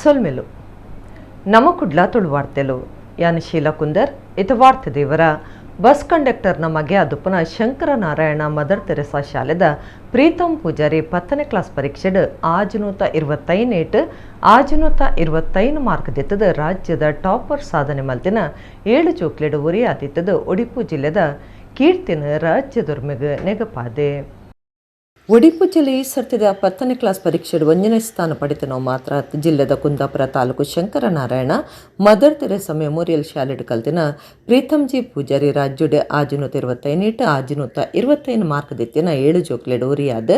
ಸೊಲ್ಮೆಲು. ನಮ ಕುಡ್ಲ ತುಳುವಾರ್ತೆಲು. ಯಾನ್ ಶೀಲಾ ಕುಂದರ್. ಇತ ವಾರ್ತೆ ದೇವರ. ಬಸ್ ಕಂಡಕ್ಟರ್ನ ಮಗೆ ಅದುಪ್ಪುನ ಶಂಕರನಾರಾಯಣ ಮದರ್ ತೆರೆಸಾ ಶಾಲೆದ ಪ್ರೀತಮ್ ಪೂಜಾರಿ 10ನೇ ಕ್ಲಾಸ್ ಪರೀಕ್ಷೆಡ್ 625 625 ಮಾರ್ಕ್ ದೆತ್ತದ ರಾಜ್ಯದ ಟಾಪರ್ ಸಾಧನೆ ಮಲ್ತಿನ 7 ಜೋಕ್ಲೆಡ್ ಒರಿ ಆದಿತ್ತದ ಒಡಿಪು ಜಿಲ್ಲೆದ ಕೀರ್ತಿನ ರಾಜ್ಯದೊರ್ಮೆಗ್ ನೆಗಪಾದೆ. ಒಡಿಪು ಜಿಲ್ಲೆ ಈ ಸರ್ತಿದ 10ನೇ ಕ್ಲಾಸ್ ಪರೀಕ್ಷೆಡ್ 1ನೇ ಸ್ಥಾನ ಪಡೆತನೋ ಮಾತ್ರ ಜಿಲ್ಲೆದ ಕುಂದಾಪುರ ತಾಲೂಕು ಶಂಕರನಾರಾಯಣ mother Teresa memorial ಶಾಲೆಡ್ ಕಲ್ತಿನ ಪ್ರೀತಂಜಿ ಪೂಜಾರಿ ರಾಜ್ಯಡ್ 625 625 ಮಾರ್ಕ್ ದೆತ್ತಿನ 7 ಜೋಕ್ಲೆಡ್ ಒರಿಯಾದ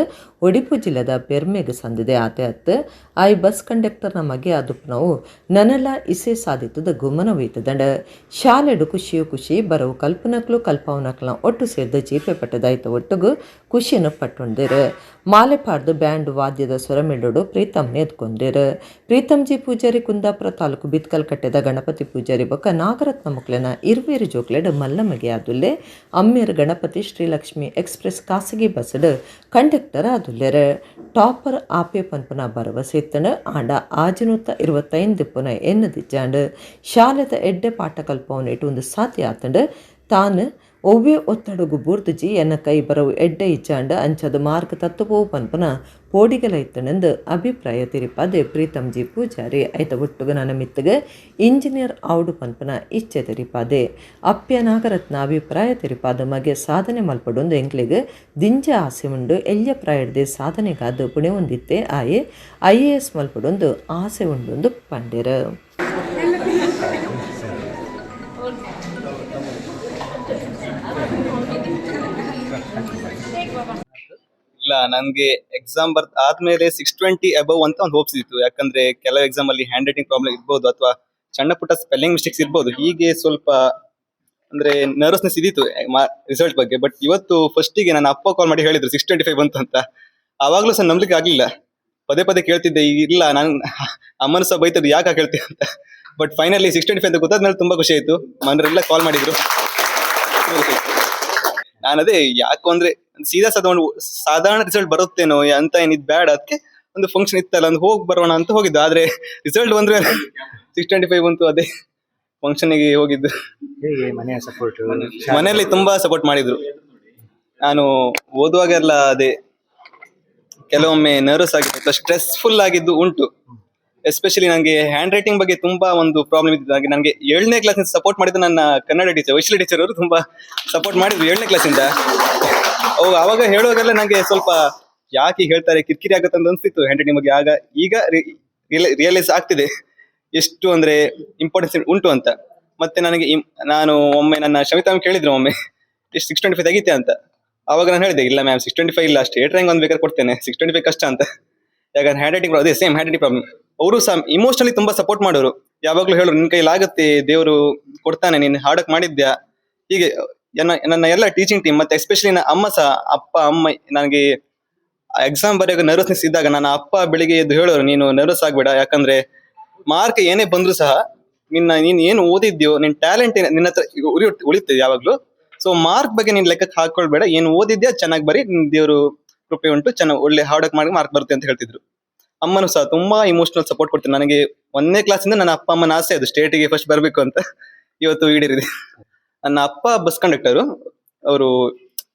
ಒಡಿಪು ಜಿಲ್ಲೆದ ಪೆರ್ಮೆಗ್ ಸಂದಿದೆ. ಆತೆ ಅತ್ತು, ಆಯ್ ಬಸ್ ಕಂಡಕ್ಟರ್ನ ಮಗೆ ಆದುಪ್ಪುನವು ನನಲ ಇಸೆ ಸಾಧಿತದ ಗುಮನ ಒಯ್ತದಂಡ. ಶಾಲೆಡ್ ಖುಷಿಯು ಖುಷಿ ಬರವು ಕಲ್ಪನಕ್ಲು ಕಲ್ಪಾವನಕ್ಲ ಒಟ್ಟು ಸೇರ್ದ ಜೀಪೆ ಪಟ್ಟದಾಯ್ತ ಒಟ್ಟುಗು ಖುಷಿಯನ್ನು ಪಟ್ಟೊಂದಿರು. ಮಾಲೆ ಪಾಡ್ದು ಬ್ಯಾಂಡ್ ವಾದ್ಯದ ಸ್ವರಮೇಳೋಡು ಪ್ರೀತಮ್ ಎದ್ಕೊಂದಿರು. ಪ್ರೀತಂಜಿ ಪೂಜಾರಿ ಕುಂದಾಪುರ ತಾಲೂಕು ಬಿತ್ಕಲ್ ಕಟ್ಟೆದ ಗಣಪತಿ ಪೂಜಾರಿ ಬೊಕ್ಕ ನಾಗರತ್ನ ಮುಕ್ಲೆನ ಇರ್ವೇರು ಜೋಕ್ಲೆಡ್ ಮಲ್ಲಮಗೆ ಆದುಲ್ಲೆ. ಅಮ್ಮೇರ್ ಗಣಪತಿ ಶ್ರೀಲಕ್ಷ್ಮಿ ಎಕ್ಸ್ಪ್ರೆಸ್ ಖಾಸಗಿ ಬಸ್ಡ್ ಕಂಡಕ್ಟರ್ ಆದುಲ್ಲೆರ್. ಟಾಪರ್ ಆಪೆ ಪನ್ಪುನ ಭರವಸೆ ಇತ್ತಂಡ್. ಆಂಡ 625 ದಿಪ್ಪುನ ಎನ್ನು ದಿಜ್ಜಾಂಡ್. ಶಾಲೆದ ಎಡ್ಡೆ ಪಾಠ ಕಲ್ಪವನೇಟು ಒಂದು ಸಾಧ್ಯ ಆತಂಡ್. ತಾನು ಒವ್ವೆ ಒತ್ತಡಗು ಬೂರ್ದುಜಿ. ಎನ್ನ ಕೈ ಬರವು ಎಡ್ಡೆ ಇಜ್ಜಾಂಡ್, ಅಂಚದ ಮಾರ್ಕ್ ತತ್ತುಪೋವು ಪನ್ಪುನ ಪೋಡಿಗೆಲ ಇತ್ತಣಂದು ಅಭಿಪ್ರಾಯ ತಿರಿಪಾದೆ ಪ್ರೀತಂಜಿ ಪೂಜಾರಿ. ಐತ ಒಟ್ಟುಗು ನನ್ನ ಮಿತ್ತುಗೆ ಇಂಜಿನಿಯರ್ ಆವುಡು ಪನ್ಪುನ ಇಚ್ಛೆ ತೆರಿಪಾದೆ. ಅಪ್ಪ್ಯ ನಾಗರತ್ನ ಅಭಿಪ್ರಾಯ ತೆರಿಪಾದ ಮಗೆ ಸಾಧನೆ ಮಲ್ಪಡೊಂದು ಎಂಕ್ಲೆಗ್ ದಿಂಜ ಆಸೆ ಉಂಡು. ಎಲ್ಯ ಪ್ರಾಯಡ್ದೆ ಸಾಧನೆಗಾದ ಪುಣೆ ಹೊಂದಿತ್ತೆ. ಆಯೆ ಐಎಎಸ್ ಮಲ್ಪಡೊಂದು ಆಸೆ ಉಂಡೊಂದು ಪಂಡೆರ್. ಇಲ್ಲ, ನನಗೆ ಎಕ್ಸಾಮ್ ಬರ್ತ್ ಆದ್ಮೇಲೆ 620 ಅಬೌವ್ ಅಂತ ಒಂದು ಹೋಪ್ಸ್ ಇತ್ತು. ಯಾಕಂದ್ರೆ ಕೆಲವು ಎಕ್ಸಾಮ್ ಅಲ್ಲಿ hand writing problem ಇರ್ಬೋದು ಅಥವಾ ಸಣ್ಣ ಪುಟ್ಟ ಸ್ಪೆಲ್ಲಿಂಗ್ ಮಿಸ್ಟೇಕ್ಸ್ ಇರ್ಬೋದು. ಹೀಗೆ ಸ್ವಲ್ಪ ಅಂದ್ರೆ ನರ್ವಸ್ನೆಸ್ ಇದ್ದಿತ್ತು ರಿಸಲ್ಟ್ ಬಗ್ಗೆ. ಬಟ್ ಇವತ್ತು ಫಸ್ಟಿಗೆ ನನ್ನ ಅಪ್ಪ ಕಾಲ್ ಮಾಡಿ ಹೇಳಿದ್ರು 625 ಬಂತು ಅಂತ. ಆವಾಗ್ಲೂ ಸಹ ನಂಬಲಿಕ್ಕೆ ಆಗ್ಲಿಲ್ಲ. ಪದೇ ಪದೇ ಕೇಳ್ತಿದ್ದೆ, ಇಲ್ಲ ನಾನು ಅಮ್ಮನ ಸಹ ಬೈತದ್ದು ಯಾಕೆ ಕೇಳ್ತೀನಿ ಅಂತ. ಬಟ್ ಫೈನಲಿ 625 ಅಂತ ಗೊತ್ತಾದ್ಮೇಲೆ ತುಂಬಾ ಖುಷಿ ಆಯ್ತು. ಮನೆಯವರೆಲ್ಲ ಕಾಲ್ ಮಾಡಿದ್ರು, ತುಂಬಾ ಖುಷಿ ಆಯ್ತು. ನಾನು ಅದೇ ಯಾಕೋ ಅಂದ್ರೆ ಸೀದಾ ಸಾದಾ ಒಂದು ಸಾಧಾರಣ ರಿಸಲ್ಟ್ ಬರುತ್ತೇನೋ ಅಂತ ಏನಿದ್ ಬೇಡ, ಅದಕ್ಕೆ ಒಂದು ಫಂಕ್ಷನ್ ಇತ್ತಲ್ಲ, ಒಂದು ಹೋಗಿ ಬರೋಣ ಅಂತ ಹೋಗಿದ್ದು. ಆದ್ರೆ ರಿಸಲ್ಟ್ ಬಂದ್ರೆ 625 ಬಂತು, ಅದೇ ಫಂಕ್ಷನ್ ಗೆ ಹೋಗಿದ್ದು. ಹೇಗೆ ಮನೆಯ ಸಪೋರ್ಟ್? ಮನೆಯಲ್ಲಿ ತುಂಬಾ ಸಪೋರ್ಟ್ ಮಾಡಿದ್ರು. ನಾನು ಓದುವಾಗೆಲ್ಲ ಅದೇ ಕೆಲವೊಮ್ಮೆ ನರ್ವಸ್ ಆಗಿತ್ತು, ಸ್ಟ್ರೆಸ್ಫುಲ್ ಆಗಿದ್ದು ಉಂಟು. ಎಸ್ಪೆಷಲಿ ನನಗೆ ಹ್ಯಾಂಡ್ ರೈಟಿಂಗ್ ಬಗ್ಗೆ ತುಂಬಾ ಒಂದು ಪ್ರಾಬ್ಲಮ್ ಇತ್ತು. ಹಾಗೆ ನನಗೆ 7ನೇ ಕ್ಲಾಸ್ ಸಪೋರ್ಟ್ ಮಾಡಿದ್ದು ನನ್ನ ಕನ್ನಡ ಟೀಚರ್ ವೈಶಾಲಿ ಟೀಚರ್ ಅವರು. ತುಂಬಾ ಸಪೋರ್ಟ್ ಮಾಡಿದ್ರು 7ನೇ ಕ್ಲಾಸಿಂದ. ಅವಾಗ ಅವಾಗ ಹೇಳುವಾಗೆಲ್ಲ ನಂಗೆ ಸ್ವಲ್ಪ ಯಾಕೆ ಹೀಗ್ ಹೇಳ್ತಾರೆ, ಕಿರಿಕಿರಿ ಆಗುತ್ತೆ ಅಂತ ಅನ್ಸ್ತಿತ್ತು ಹ್ಯಾಂಡ್ ರೈಟಿಂಗ್ ಬಗ್ಗೆ. ಆಗ ಈಗ ರಿಯಲೈಸ್ ಆಗ್ತಿದೆ ಎಷ್ಟು ಅಂದ್ರೆ ಇಂಪಾರ್ಟೆನ್ಸ್ ಉಂಟು ಅಂತ. ಮತ್ತೆ ನನಗೆ ನಾನು ಒಮ್ಮೆ ನನ್ನ ಶಮಿತಾ ಮ್ಯಾಮ್ ಕೇಳಿದ್ರು ಒಮ್ಮೆ, ಎಷ್ಟು 625 ತೆಗಿತೆ ಅಂತ. ಅವಾಗ ನಾನು ಹೇಳಿದೆ, ಇಲ್ಲ ಮ್ಯಾಮ್, 625 ಇಲ್ಲ, ಸ್ಟೇಟ್ ರ್ಯಾಂಕ್ ಒಂದು ಬೇಕಾದ್ರೆ ಕೊಡ್ತೇನೆ, 625 ಕಷ್ಟ ಅಂತ. ಯಾಕಂದ್ರೆ ಹ್ಯಾಂಡ್ ರೈಟಿಂಗ್ ಅದೇ same hand writing problem. ಅವರು ಸಹ ಇಮೋಷನಲಿ ತುಂಬಾ ಸಪೋರ್ಟ್ ಮಾಡೋರು. ಯಾವಾಗ್ಲೂ ಹೇಳೋರು, ನಿನ್ ಕೈಲಿ ಆಗುತ್ತೆ, ದೇವರು ಕೊಡ್ತಾನೆ, ನೀನ್ ಹಾರ್ಡ್ ವರ್ಕ್ ಮಾಡಿದ್ಯಾ. ಹೀಗೆ ನನ್ನ ನನ್ನ ಎಲ್ಲ ಟೀಚಿಂಗ್ ಟೀಮ್ ಮತ್ತೆ ಎಸ್ಪೆಷಲಿ ನನ್ನ ಅಮ್ಮ ಸಹ, ಅಪ್ಪ ಅಮ್ಮ. ನನಗೆ ಎಕ್ಸಾಮ್ ಬರೆಯುವಾಗ ನರ್ವಸ್ನೆಸ್ ಇದ್ದಾಗ ನನ್ನ ಅಪ್ಪ ಬೆಳಿಗ್ಗೆ ಎದ್ದು ಹೇಳೋರು, ನೀನು ನರ್ವಸ್ ಆಗ್ಬೇಡ, ಯಾಕಂದ್ರೆ ಮಾರ್ಕ್ ಏನೇ ಬಂದ್ರು ಸಹ ನೀನ್ ಏನು ಓದಿದ್ಯೋ ನಿನ್ ಟ್ಯಾಲೆಂಟ್ ನಿನ್ನ ಹತ್ರ ಉಳಿತದೆ ಯಾವಾಗ್ಲೂ. ಸೊ ಮಾರ್ಕ್ ಬಗ್ಗೆ ನೀನ್ ಲೆಕ್ಕಕ್ಕೆ ಹಾಕೊಳ್ಬೇಡ, ಏನು ಓದಿದ್ಯಾ ಚೆನ್ನಾಗಿ ಬರಿ, ನಿನ್ ದೇವರು ಕೃಪೆ ಉಂಟು, ಚೆನ್ನಾಗಿ ಒಳ್ಳೆ ಹಾರ್ಡ್ ವರ್ಕ್ ಮಾಡಿ ಮಾರ್ಕ್ ಬರುತ್ತೆ ಅಂತ ಹೇಳ್ತಿದ್ರು. ಅಮ್ಮನು ಸಹ ತುಂಬಾ ಇಮೋಷನಲ್ ಸಪೋರ್ಟ್ ಕೊಡ್ತಾರೆ ನನಗೆ. 1ನೇ ಕ್ಲಾಸಿಂದ ನನ್ನ ಅಪ್ಪ ಅಮ್ಮನ ಆಸೆ ಅದು, ಸ್ಟೇಟಿಗೆ ಫಸ್ಟ್ ಬರಬೇಕು ಅಂತ. ಇವತ್ತು ಈಡೇರಿದೆ. ನನ್ನ ಅಪ್ಪ ಬಸ್ ಕಂಡಕ್ಟರು ಅವರು,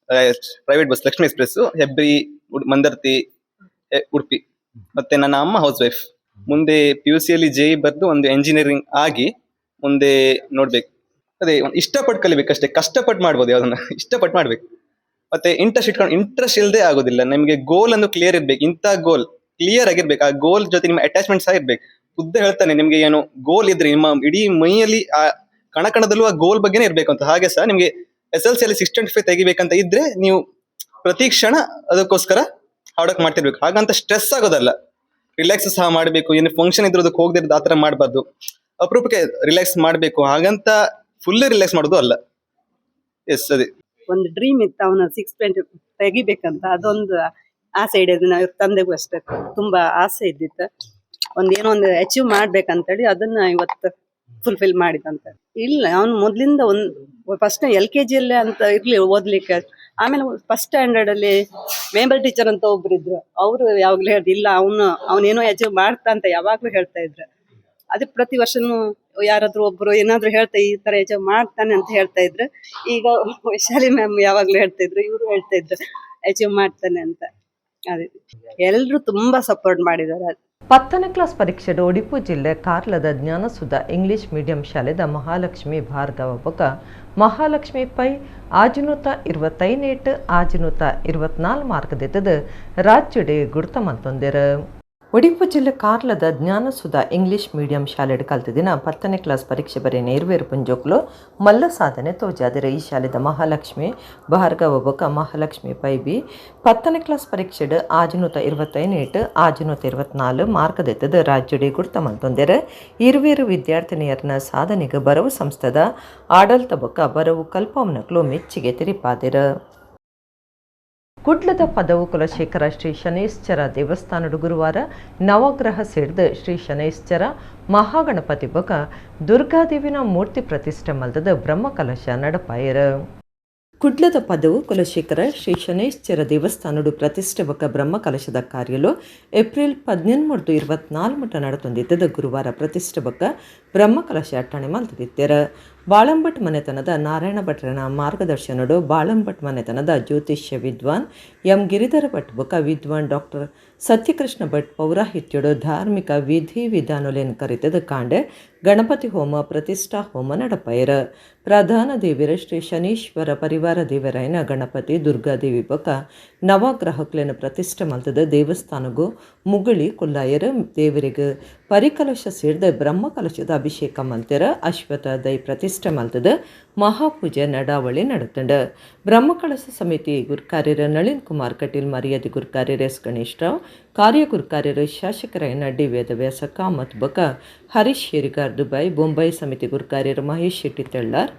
private bus Lakshmi express, Hebri, Mandarthi, Udupi. ಮತ್ತೆ ನನ್ನ ಅಮ್ಮ ಹೌಸ್ ವೈಫ್. ಮುಂದೆ ಪಿಯುಸಿಯಲ್ಲಿ ಜೆಇಇ ಬರೆದು ಒಂದು ಎಂಜಿನಿಯರಿಂಗ್ ಆಗಿ ಮುಂದೆ ನೋಡ್ಬೇಕು. ಅದೇ ಒಂದು ಇಷ್ಟಪಟ್ಟು ಕಲಿಬೇಕಷ್ಟೇ. ಕಷ್ಟಪಟ್ಟು ಮಾಡ್ಬೋದು ಯಾವ್ದನ್ನ, ಇಷ್ಟಪಟ್ಟು ಮಾಡ್ಬೇಕು. ಮತ್ತೆ ಇಂಟ್ರೆಸ್ಟ್ ಇಟ್ಕೊಂಡು, ಇಂಟ್ರೆಸ್ಟ್ ಇಲ್ಲದೆ ಆಗೋದಿಲ್ಲ. ನಿಮಗೆ ಗೋಲ್ ಅನ್ನು ಕ್ಲಿಯರ್ ಇರ್ಬೇಕು. ಇಂಥ ಗೋಲ್ ಕ್ಲಿಯರ್ ಆಗಿರ್ಬೇಕು. ಆ ಗೋಲ್ ಜೊತೆ ನಿಮ್ಮ ಅಟ್ಯಾಚ್ಮೆಂಟ್ ಸಹ ಇರ್ಬೇಕು. ಬುದ್ಧ ಹೇಳ್ತಾನೆ, ನಿಮ್ಗೆ ಏನು ಗೋಲ್ ಇದ್ರೆ ನಿಮ್ಮ ಇಡೀ ಮೈಯಲ್ಲಿ ಆ ಕಣ ಕಣದಲ್ಲೂ ಆ ಗೋಲ್ ಬಗ್ಗೆನೇ ಇರ್ಬೇಕು ಅಂತ. ಹಾಗೆ ಸಹ ನಿಮ್ಗೆ S L C ಅಲ್ಲಿ 625 ತೆಗಿಬೇಕಂತ ಇದ್ರೆ ನೀವು ಪ್ರತಿ ಕ್ಷಣ ಅದಕ್ಕೋಸ್ಕರ ಹಾರ್ಡ್ ವರ್ಕ್ ಮಾಡ್ತಿರ್ಬೇಕು. ಹಾಗಂತ ಸ್ಟ್ರೆಸ್ ಆಗೋದಲ್ಲ, ರಿಲ್ಯಾಕ್ಸ್ ಸಹ ಮಾಡಬೇಕು. ಏನು ಫಂಕ್ಷನ್ ಇದ್ರೆ ಅದಕ್ಕೆ ಹೋಗದಿರೋದು ಆತರ ಮಾಡಬಾರ್ದು. ಅಪರೂಪಕ್ಕೆ ರಿಲ್ಯಾಕ್ಸ್ ಮಾಡಬೇಕು, ಹಾಗಂತ ಫುಲ್ ರಿಲ್ಯಾಕ್ಸ್ ಮಾಡೋದು ಅಲ್ಲ. ಎಸ್, ಅದೇ. ಒಂದು ಡ್ರೀಮ್ ಇತ್ತು, ಅವನು 620 ತೆಗಿಬೇಕಂತ. ಅದೊಂದು ಆಸೆ ಹಿಡಿಯೋದು. ನಾವು ತಂದೆಗೂ ಅಷ್ಟೇ ತುಂಬಾ ಆಸೆ ಇದ್ದಿತ್ತು, ಒಂದ್ ಏನೋ ಒಂದು ಅಚೀವ್ ಮಾಡ್ಬೇಕಂತೇಳಿ. ಅದನ್ನ ಇವತ್ತು ಫುಲ್ಫಿಲ್ ಮಾಡಿದಂತ. ಇಲ್ಲ, ಅವನು ಮೊದ್ಲಿಂದ ಒಂದ್ ಫಸ್ಟ್ ಎಲ್ಕೆಜಿಯಲ್ಲೇ ಅಂತ ಇರ್ಲಿ ಓದ್ಲಿಕ್ಕೆ. ಆಮೇಲೆ ಫಸ್ಟ್ ಸ್ಟ್ಯಾಂಡರ್ಡ್ ಅಲ್ಲಿ ಮೇಬಲ್ ಟೀಚರ್ ಅಂತ ಒಬ್ರು ಇದ್ರು. ಅವರು ಯಾವಾಗ್ಲೂ ಹೇಳ್ದು, ಇಲ್ಲ, ಅವನು ಅವನೇನೋ ಅಚೀವ್ ಮಾಡ್ತಾ ಅಂತ ಯಾವಾಗ್ಲೂ ಹೇಳ್ತಾ ಇದ್ರು. ಅದೇ ಪ್ರತಿ ವರ್ಷನೂ ಯಾರಾದ್ರೂ ಒಬ್ರು ಏನಾದ್ರು ಹೇಳ್ತಾ ಈ ತರ ಅಚೀವ್ ಮಾಡ್ತಾನೆ ಅಂತ ಹೇಳ್ತಾ ಇದ್ರು. ಈಗ ವೈಶಾಲಿ ಮ್ಯಾಮ್ ಯಾವಾಗ್ಲೂ ಹೇಳ್ತಾ ಇದ್ರು, ಇವರು ಹೇಳ್ತಾ ಇದ್ರು ಅಚೀವ್ ಮಾಡ್ತಾನೆ ಅಂತ. ಅದೇ ಎಲ್ರು ತುಂಬಾ ಸಪೋರ್ಟ್ ಮಾಡಿದ್ದಾರೆ. 10ನೇ ಕ್ಲಾಸ್ ಪರೀಕ್ಷೆ ಒಡಿಪು ಜಿಲ್ಲೆ ಕಾರ್ಲದ ಜ್ಞಾನಸುಧಾ ಇಂಗ್ಲಿಷ್ ಮೀಡಿಯಂ ಶಾಲೆದ ಮಹಾಲಕ್ಷ್ಮಿ ಭಾರ್ಗವ ಬೊಕ ಮಹಾಲಕ್ಷ್ಮಿ ಪೈ 625 624 ಮಾರ್ಕ್ ದೆತ್ತದು ರಾಜ್ಯಡೆ ಗುರ್ತ ಮಲ್ತೊಂದೆರ್. ಒಡಿಪು ಜಿಲ್ಲೆ ಕಾರ್ಲದ ಜ್ಞಾನಸುಧಾ ಇಂಗ್ಲಿಷ್ ಮೀಡಿಯಂ ಶಾಲೆಡ್ ಕಲ್ತದಿನ 10ನೇ ಕ್ಲಾಸ್ ಪರೀಕ್ಷೆ ಬರೆಯಿನ ಇರುವೆರ್ ಪೊಂಜೋಕುಲು ಮಲ್ಲ ಸಾಧನೆ ತೋಜಾದೆರ್. ಈ ಶಾಲೆದ ಮಹಾಲಕ್ಷ್ಮಿ ಭಾರ್ಗವ ಬೊಕ ಮಹಾಲಕ್ಷ್ಮಿ ಪೈ ಬಿ 10ನೇ ಕ್ಲಾಸ್ ಪರೀಕ್ಷೆಡ್ 625 624 ಮಾರ್ಕ್ ದೆತ್ತದು ರಾಜ್ಯಡೆ ಗುರ್ತ ಮಲ್ತೊಂದೆರ್. ಇರುವೆರ್ ವಿದ್ಯಾರ್ಥಿನಿಯರ್ನ ಸಾಧನೆಗ್ ಬರವು ಸಂಸ್ಥೆದ ಆಡಳಿತ ಬೊಕ ಬರವು ಕಲ್ಪಾವುನಕ್ಲು ಮೆಚ್ಚುಗೆ ತೆರಿಪಾದೆರ್. ಕುಡ್ಲದ ಪದವು ಕುಲಶೇಖರ ಶ್ರೀ ಶನೈಶ್ಚರ ದೇವಸ್ಥಾನಡು ಗುರುವಾರ ನವಗ್ರಹ ಸೇರ್ದು ಶ್ರೀ ಶನೈಶ್ಚರ ಮಹಾಗಣಪತಿ ಬೊಕ ದುರ್ಗಾದೇವಿನ ಮೂರ್ತಿ ಪ್ರತಿಷ್ಠೆ ಮಲ್ದದ ಬ್ರಹ್ಮಕಲಶ ನಡಪಾಯರು. ಕುಡ್ಲದ ಪದವು ಕುಲಶೇಖರ ಶ್ರೀ ಶನೈಶ್ಚರ ದೇವಸ್ಥಾನಡು ಪ್ರತಿಷ್ಠೆ ಬೊಕ ಬ್ರಹ್ಮಕಲಶದ ಕಾರ್ಯಲು ಏಪ್ರಿಲ್ 18 24 ಮುಟ ನಡತೊಂದಿತ್ತದ. ಗುರುವಾರ ಪ್ರತಿಷ್ಠೆ ಬೊಕ ಬ್ರಹ್ಮಕಲಶ ಅಟ್ಟಣೆ ಮಲ್ತದಿತ್ತೆರ್. ಬಾಳಂಭಟ್ ಮನೆತನದ ನಾರಾಯಣ ಭಟ್ರನ ಮಾರ್ಗದರ್ಶನಡು ಬಾಳಂಭಟ್ ಮನೆತನದ ಜ್ಯೋತಿಷ್ಯ ವಿದ್ವಾನ್ ಎಂ ಗಿರಿಧರ ಭಟ್ ಬೊಕ ವಿದ್ವಾನ್ ಡಾಕ್ಟರ್ ಸತ್ಯಕೃಷ್ಣ ಭಟ್ ಪೌರಾಹಿತ್ಯಡು ಧಾರ್ಮಿಕ ವಿಧಿ ವಿಧಾನೊಲೆನ್ ಕರಿತದ ಕಾಂಡೆ ಗಣಪತಿ ಹೋಮ, ಪ್ರತಿಷ್ಠಾ ಹೋಮ ನಡಪೈರ್. ಪ್ರಧಾನ ದೇವಿರ ಶ್ರೀ ಶನೀಶ್ವರ, ಪರಿವಾರ ದೇವರಾಯನ ಗಣಪತಿ, ದುರ್ಗಾದೇವಿ ಬೊಕ ನವಗ್ರಹಕ್ಲೆನ ಪ್ರತಿಷ್ಠೆ ಮಲ್ತದ ದೇವಸ್ಥಾನಗು ಮುಗುಳಿ ಕುಲ್ಲಾಯರ್. ದೇವರಿಗೆ ಪರಿಕಲಶ ಸೇರ್ದ ಬ್ರಹ್ಮಕಲಶದ ಅಭಿಷೇಕ ಮಲ್ತೆರ. ಅಶ್ವತ್ಥ ದೈ ಪ್ರತಿಷ್ಠೆ ಮಲ್ತದ ಮಹಾಪೂಜೆ ನಡಾವಳಿ ನಡತಂಡ. ಬ್ರಹ್ಮಕಲಶ ಸಮಿತಿ ಗುರ್ಕಾರ್ಯರ ನಳಿನ್ ಕುಮಾರ್ ಕಟೀಲ್, ಮರ್ಯಾದೆ ಗುರ್ಕಾರ್ಯರ ಎಸ್ ಗಣೇಶ್ ರಾವ್, ಕಾರ್ಯ ಗುರ್ಕಾರ್ಯರು ಶಾಸಕರಾಯನ ಡಿ ವೇದವ್ಯಾಸ ಕಾಮತ್ ಬೊಕ ಹರೀಶ್ ಶೇರಿಗಾರ್ ದುಬೈ, ಬೊಂಬೈ ಸಮಿತಿ ಗುರ್ಕಾರ್ಯರು ಮಹೇಶ್ ಶೆಟ್ಟಿ ತೆಳ್ಳಾರ್,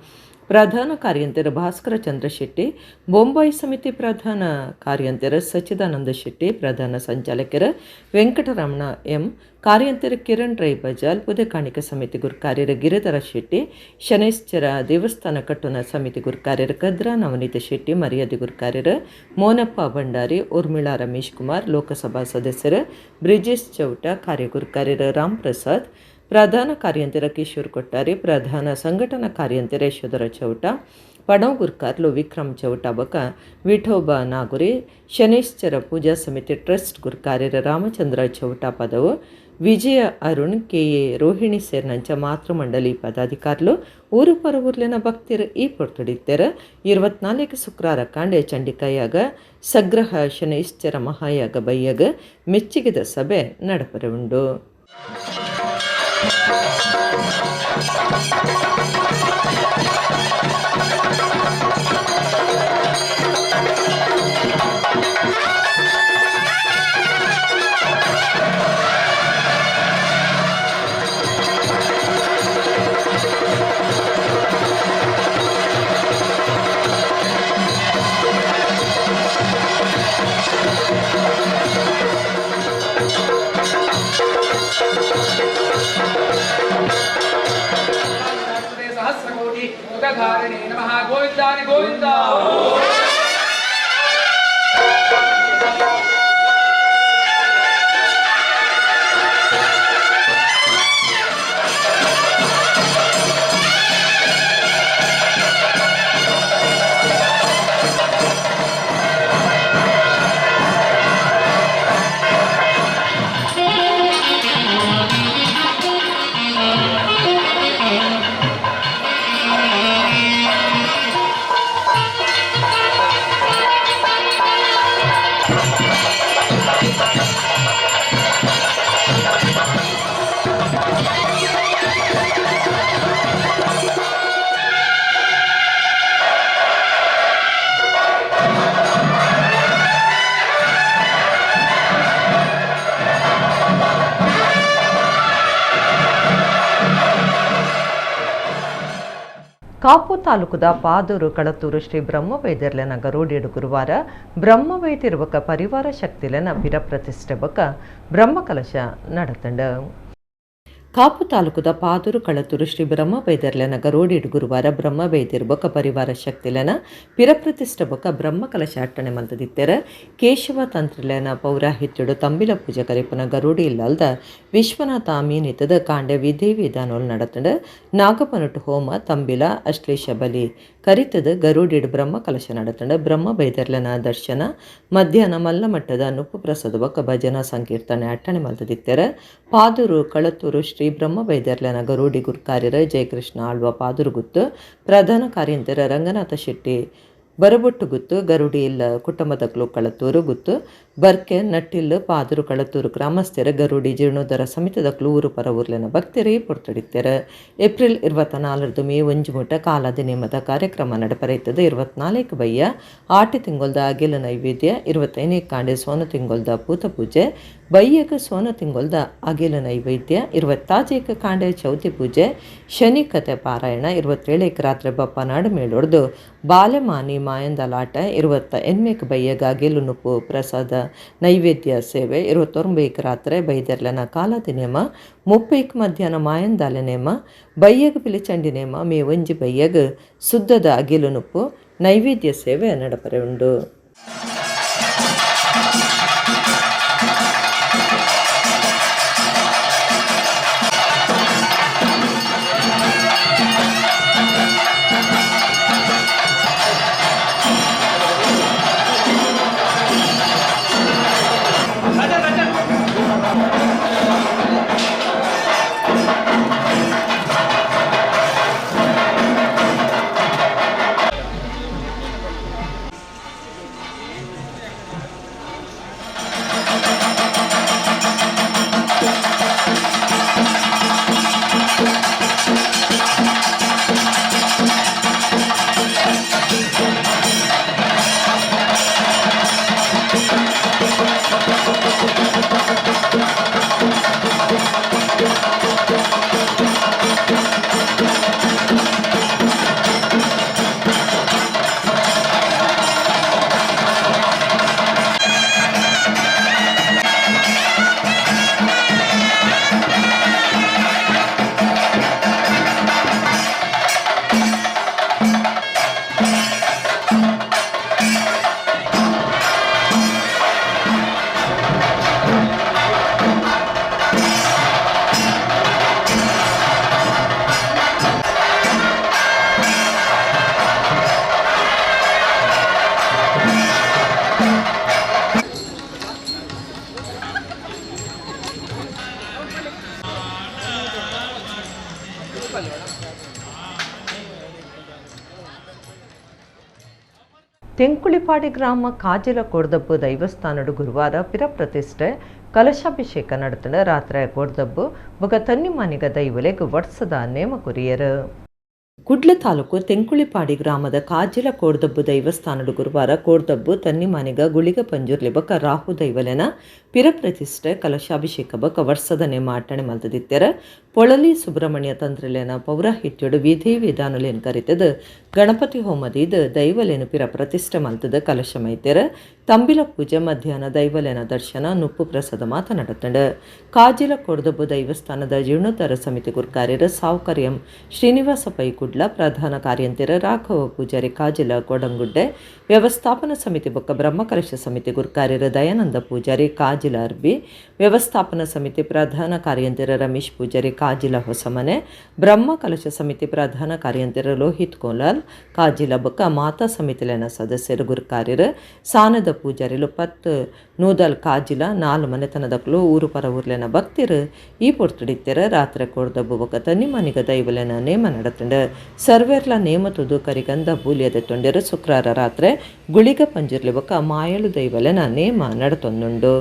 ಪ್ರಧಾನ ಕಾರ್ಯಂತೆರ್ ಭಾಸ್ಕರ ಚಂದ್ರ ಶೆಟ್ಟಿ, ಬೊಂಬೈ ಸಮಿತಿ ಪ್ರಧಾನ ಕಾರ್ಯಂತೆರ್ ಸಚ್ಚಿದಾನಂದ ಶೆಟ್ಟಿ, ಪ್ರಧಾನ ಸಂಚಾಲಕರು ವೆಂಕಟರಮಣ ಎಂ, ಕಾರ್ಯಂತೆರ್ ಕಿರಣ್ ರೈ ಬಜಾಲ್, ಪುದೆಕಾಣಿಕೆ ಸಮಿತಿ ಗುರ್ಕಾರ್ಯರು ಗಿರಿಧರ ಶೆಟ್ಟಿ, ಶನೈಶ್ಚರ ದೇವಸ್ಥಾನ ಕಟ್ಟುನ ಸಮಿತಿ ಗುರ್ಕಾರ್ಯರು ಕದ್ರಾ ನವನೀತ ಶೆಟ್ಟಿ, ಮರ್ಯಾದೆ ಗುರ್ಕಾರ್ಯರು ಮೋನಪ್ಪ ಭಂಡಾರಿ, ಊರ್ಮಿಳಾ ರಮೇಶ್ ಕುಮಾರ್, ಲೋಕಸಭಾ ಸದಸ್ಯರು ಬ್ರಿಜೇಶ್ ಚೌಟ, ಕಾರ್ಯಗುರ್ಕಾರ್ಯರು ರಾಮ್ ಪ್ರಸಾದ್, ಪ್ರಧಾನ ಕಾರ್ಯಂತೆರ ಕಿಶೋರ್ ಕೊಟ್ಟಾರಿ, ಪ್ರಧಾನ ಸಂಘಟನಾ ಕಾರ್ಯಂತೆರ ಯಶೋಧರ ಚೌಟ, ಪಣವ್ ಗುರ್ಕಾರ್ಲು ವಿಕ್ರಮ್ ಚೌಟ ಬೊಕ ವಿಠೋಬ ನಾಗುರಿ, ಶನೈಶ್ಚರ ಪೂಜಾ ಸಮಿತಿ ಟ್ರಸ್ಟ್ ಗುರ್ಕಾರ್ಯರ ರಾಮಚಂದ್ರ ಚೌಟ ಪದವು, ವಿಜಯ ಅರುಣ್, ಕೆ ಎ ರೋಹಿಣಿ ಸೇರಿನಂಚ ಮಾತೃಮಂಡಲಿ ಪದಾಧಿಕಾರುಲು, ಊರು ಪರವೂರ್ಲಿನ ಭಕ್ತರು ಈ ಪೊರ್ತುಡಿತ್ತೆರ್. 24 ಶುಕ್ರಾರ ಕಾಂಡೆ ಚಂಡಿಕಾಯಾಗ, ಸಗ್ರಹ ಶನೈಶ್ಚರ ಮಹಾಯಾಗ ಬಯ್ಯಗ ಮೆಚ್ಚಿಗೆದ ಸಭೆ ನಡಪರೆ ಉಂಡು. ಸಹಸ್ರಕೋಟಿ ಮುಖಧಾರಿಣೇ ನಮಃ. ಗೋವಿಂದಾನಿ ಗೋವಿಂದ. ಕಾಪು ತಾಲೂಕುದ ಪಾದೂರು ಕಳತೂರು ಶ್ರೀ ಬ್ರಹ್ಮವೈದ್ಯರ್ಲೆನ ಗರೋಡಿಯಡು ಗುರುವಾರ ಬ್ರಹ್ಮವೈದ್ಯರ ಪರಿವಾರ ಶಕ್ತಿಲೆನ ಪಿರ ಪ್ರತಿಷ್ಠೆ ಬೊಕ ಬ್ರಹ್ಮಕಲಶ ನಡತಂಡ. ಕಾಪು ತಾಲೂಕುದ ಪಾದೂರು ಕಳತೂರು ಶ್ರೀ ಬ್ರಹ್ಮ ಬೈದರ್ಲೆನ ಗರೋಡಿಡ್ ಗುರುವಾರ ಬ್ರಹ್ಮ ಬೈದಿರ್ ಬೊಕ ಪರಿವಾರ ಶಕ್ತಿಲೆನ ಪಿರಪ್ರತಿಷ್ಠ ಬೊಕ ಬ್ರಹ್ಮ ಕಲಶ ಅಟ್ಟಣೆ ಮಲ್ತದಿತ್ತೆರ. ಕೇಶವ ತಂತ್ರಿಲೆನ ಪೌರಾಹಿತ್ಯಡು ತಂಬಿಲ ಪೂಜೆ ಕರಿಪುನ ಗರುಡಿ ಇಲ್ಲಲ್ದ ವಿಶ್ವನಾಥ ಅಮೀನಿತದ ಕಾಂಡೆ ವಿಧಿ ವಿಧಾನೋಲ್ ನಡತಂಡು. ನಾಗಪನಟು ಹೋಮ ತಂಬಿಲ ಅಶ್ಲೇಷ ಬಲಿ ಕರಿತದ ಗರುಡಿಡ್ ಬ್ರಹ್ಮ ಕಲಶ ನಡತಂಡು. ಬ್ರಹ್ಮ ಬೈದರ್ಲೆನ ದರ್ಶನ ಮಧ್ಯಾಹ್ನ ಮಲ್ಲಮಟ್ಟದ ನುಪ್ಪು ಪ್ರಸಾದ ಬೊಕ ಭಜನಾ ಸಂಕೀರ್ತನೆ ಅಟ್ಟಣೆ ಮಲ್ತದಿತ್ತೆರ. ಪಾದೂರು ಕಳತೂರು ಶ್ರೀ ಬ್ರಹ್ಮ ಬೈದರ್ಲೆನ ಗರುಡಿ ಗುರ್ಕಾರ್ಯರ ಜಯಕೃಷ್ಣ ಆಳ್ವ ಪಾದೂರು ಗುತ್ತು, ಪ್ರಧಾನ ಕಾರ್ಯಂತರ ರಂಗನಾಥ ಶೆಟ್ಟಿ ಬರಬೊಟ್ಟು ಗುತ್ತು, ಗರುಡಿ ಇಲ್ಲ ಕುಟುಂಬದಕ್ಲು ಕಳತೂರು ಗುತ್ತು, ಬರ್ಕೆ ನಟ್ಟಿಲ್ಲು ಪಾದೂರು ಕಳತೂರು ಗ್ರಾಮಸ್ಥರ ಗರುಡಿ ಜೀರ್ಣೋದ್ಧಾರ ಸಮಿತಿದಕ್ಲು ಊರು ಪರ ಊರ್ಲೆನ ಭಕ್ತರೇ ಪೊರ್ತಡಿತ್ತೆರ. ಏಪ್ರಿಲ್ 24 ಮೇ 1 ಮುಟ ಕಾಲಾದಿ ನೇಮದ ಕಾರ್ಯಕ್ರಮ ನಡಪರೈತದೆ. 24 ಬಯ್ಯ ಆಟಿ ತಿಂಗೊಲ್ದ ಅಗಿಲ ನೈವೇದ್ಯ, 25 ಕಾಂಡೆ ಸೋನ ತಿಂಗೊಲ್ದ ಪೂತ ಪೂಜೆ, ಬಯ್ಯಕ ಸೋನ ತಿಂಗೊಲ್ದ ಅಗಿಲ ನೈವೇದ್ಯ, 26 ಕಾಂಡೆ ಚೌತಿ ಪೂಜೆ, ಶನಿ ಕತೆ ಪಾರಾಯಣ, 27 ರಾತ್ರಿ ಬಪ್ಪನಾಡು ಮೇಳೊಡ್ದು ಬಾಲೆಮಾನಿ ಮಾಯಂದಲಾಟ, 28 ಬಯ್ಯಗ ಅಗಿಲು ನುಪ್ಪು ಪ್ರಸಾದ ನೈವೇದ್ಯ ಸೇವೆ, 29 ರಾತ್ರಿ ಬೈದರ್ಲನ ಕಾಲಾದಿ ನೇಮ, 30 ಮಧ್ಯಾಹ್ನ ಮಾಯಂದಾಲೆ ನೇಮ, ಬಯ್ಯಗ ಪಿಲಿಚಂಡಿ ನೇಮ, ಮೇ 1 ಬಯ್ಯಗ ಸುದ್ದದ ಅಗಿಲು ನುಪ್ಪು ನೈವೇದ್ಯ ಸೇವೆ ನಡಪರೆ ಉಂಡು. ತೆಂಕುಳಿಪಾಡಿ ಗ್ರಾಮ ಕಾಜಿಲ ಕೋಡ್ದಬ್ಬು ದೈವಸ್ಥಾನಡು ಗುರುವಾರ ಪಿರಪ್ರತಿಷ್ಠೆ ಕಲಶಾಭಿಷೇಕ ನಡೆತಂಡ. ರಾತ್ರಿ ಕೋಡ್ದಬ್ಬು ಬೊಕ ತನ್ನಿಮಾನಿಗ ದೈವಲೆಗ್ ವಟ್ಸದ ನೇಮ ಕೊರಿಯರು. ಕುಡ್ಲ ತಾಲೂಕು ತೆಂಕುಳಿಪಾಡಿ ಗ್ರಾಮದ ಕಾಜಿಲ ಕೋಡ್ದಬ್ಬು ದೈವಸ್ಥಾನಡು ಗುರುವಾರ ಕೋಡ್ದಬ್ಬು ತನ್ನಿಮಾನಿಗ ಗುಳಿಗ ಪಂಜುರ್ಲಿ ಬೊಕ ರಾಹು ದೈವಲೆನ ಪಿರಪ್ರತಿಷ್ಠೆ ಕಲಶಾಭಿಷೇಕ ಬೊಕ ವರ್ಷದ ನೇಮ ಅಟ್ಟಣೆ ಮಲ್ತದಿತ್ತೆರ. ಪೊಳಲಿ ಸುಬ್ರಹ್ಮಣ್ಯ ತಂತ್ರಿಲೇನ ಪೌರಾಹಿತ್ಯಡು ವಿಧಿ ವಿಧಾನಲೇನು ಕರಿತದ ಗಣಪತಿ ಹೋಮದೀದ ದೈವಲೇನು ಪಿರಪ್ರತಿಷ್ಠೆ ಮಲ್ತದ ಕಲಶ ಮೈತೆರ. ತಂಬಿಲ ಪೂಜೆ ಮಧ್ಯಾಹ್ನ ದೈವಲೇನ ದರ್ಶನ ನುಪ್ಪು ಪ್ರಸಾದ ಮಾತನಾಡುತ್ತಂಡ. ಕಾಜಿಲ ಕೋಡ್ದಬ್ಬು ದೈವಸ್ಥಾನದ ಜೀರ್ಣೋದ್ಧಾರ ಸಮಿತಿ ಗುರ್ಕಾರ್ಯರ ಸಾವುಕಾರ್ ಎಂ ಶ್ರೀನಿವಾಸ ಪೈ ಕುಡ್ಲ, ಪ್ರಧಾನ ಕಾರ್ಯಂತಿರ ರಾಘವ ಪೂಜಾರಿ ಕಾಜಿಲ ಕೋಡಂಗುಡ್ಡೆ, ವ್ಯವಸ್ಥಾಪನಾ ಸಮಿತಿ ಬೊಕ್ಕ ಬ್ರಹ್ಮಕಲಶ ಸಮಿತಿ ಗುರ್ಕಾರ್ಯರ ದಯಾನಂದ ಪೂಜಾರಿ ಕಾಜಿಲ ಅರ್ಬಿ, ವ್ಯವಸ್ಥಾಪನಾ ಸಮಿತಿ ಪ್ರಧಾನ ಕಾರ್ಯಂತಿರ ರಮೇಶ್ ಪೂಜಾರಿ ಕಾಜಿಲ ಹೊಸಮನೆ, ಬ್ರಹ್ಮಕಲಶ ಸಮಿತಿ ಪ್ರಧಾನ ಕಾರ್ಯಂತಿರ ಲೋಹಿತ್ ಕೋಲಾಲ್ ಕಾಜಿಲ ಬೊಕ್ಕ ಮಾತಾ ಸಮಿತಿಲೆನ ಸದಸ್ಯರು ಗುರ್ಕಾರ್ಯರು ಸಾನದ ಪೂಜಾರಿಲು 10 ನೂದಲ್ ಕಾಜಿಲ 4 ಮನೆತನದಕ್ಲು ಊರು ಪರ ಊರ್ಲೆನ ಭಕ್ತಿರು ಈ ಪೊರ್ತುಡಿತ್ತೆರ. ರಾತ್ರಿ ಕೋಡ್ದಬ್ಬು ಬೊಕ್ಕ ತನ್ನಿಮಾನಿಗ ದೈವಲೆನ ನೇಮ ನಡತಂಡ. ಸರ್ವೇರ್ಲ ನೇಮ ತುದು ಕರಿಗಂಧ ಬೂಲಿಯದ ತೊಂಡೆರು. ಶುಕ್ರಾರ ರಾತ್ರಿ ಗುಳಿಗ ಪಂಜುರ್ಲಿ ಬೊಕ್ಕ ಮಾಯಳು ದೈವಲೆನ ನೇಮ ನಡತೊಂದುಂಡು.